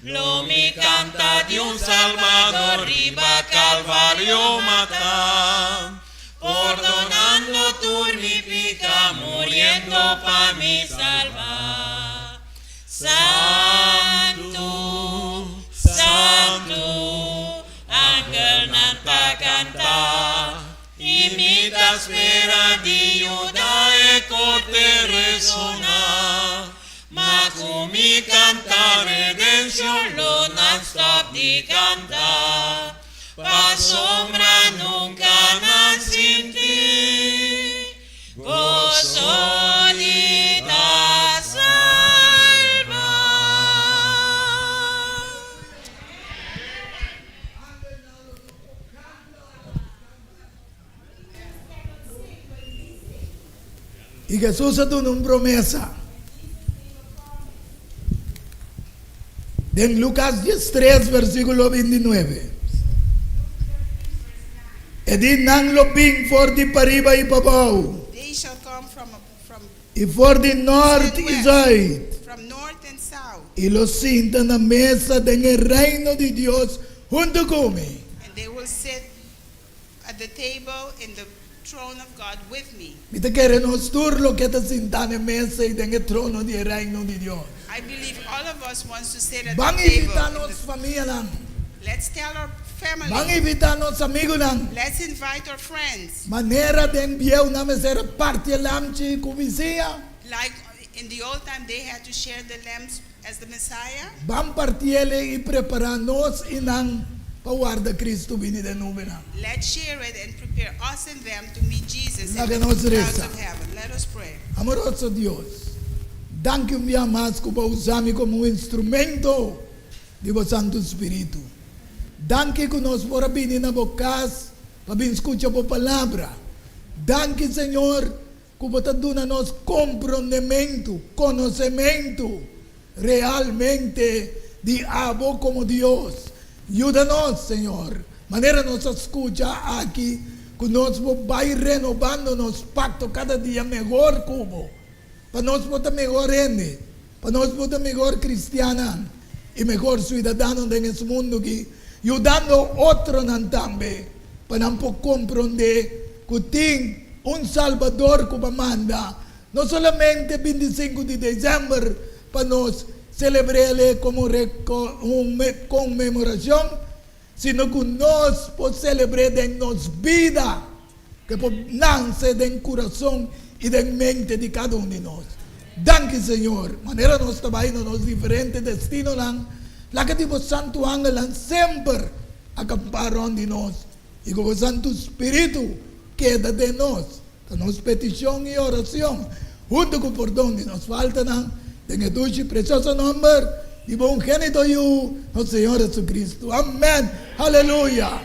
Lo mi kanta di un Salbador riba Kalvario matá, pordonando tur mi piká, muriendo pa mi salbá. Santu, santu, angelnan ta kanta, i mi ta spera di yuda e korte resoná. Ma ku mi kanta redenshon lo nan stòp di kanta, pasobra nunka nan sinti goso di ta salbá. I Hesus a duna un promesa. Den Lukas diestres versíkulo bintinuebe, e di, Nan lo bin for di pariba i pabou, i for di nòrt i zùit, i lo sinta na mesa den e Reino di Dios huntu ku mi. At the table in the throne of God with me. Mi ta kere nos tur loke ta sintá na e mesa i den e trono di e Reino di Dios. I believe all of us wants to sit at the Ban table invitá in nos the famianan. Let's tell our Ban family. invitá nos amigunan. Let's invite our friends. Manera den bieu nan mester a parti e lamchi ku bisiña. Like in the old time they had to share the lambs as the Messiah. Ban partiele i prepará nos i nan pa warda Cristo bini den nubenan. Let's share it and prepare us and them to meet Jesus in Laga the nos clouds resa. of heaven. Let us pray. Amoroso Dios, danki un bia mas ku bo a usa mi komo un instrumento di bo Santu Spiritu. Danki ku nos por a bini na bo kas pa bin skucha bo palabra. Danki, Señor, Ku bo ta duna nos komprondementu, konosementu realmente di abo komo Dios. Yuda nos, Señor, manera nos a skucha aki, ku nos por bai renobando nos pakto kada dia mehor ku bo, pa nos por ta mehor hende, pa nos por ta mehor kristiannan i mehor suidadano den es mundu aki, yudando otronan tambe pa nan por komprondé ku tin un Salbador ku ba manda, no solamente bintisinku di desèmber pa nos selebr'el komo un konmemorashon, sino ku nos por selebr'é den nos bida, ku e por nanse den kurason i den mente di kada un di nos. Danki, Señor, manera nos ta bai na nos diferente destinonan. Laga di bo santu angelnan semper akampá rònt di nos i ku bo Santu Spiritu keda den nos. Ta nos petishon i orashon, huntu ku pordon di nos faltanan, den e dushi i presioso nòmber di bo ungenito Yu, nos Señor Jesucristo. Amèn. Aleluya!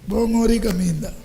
Bon ora i kaminda.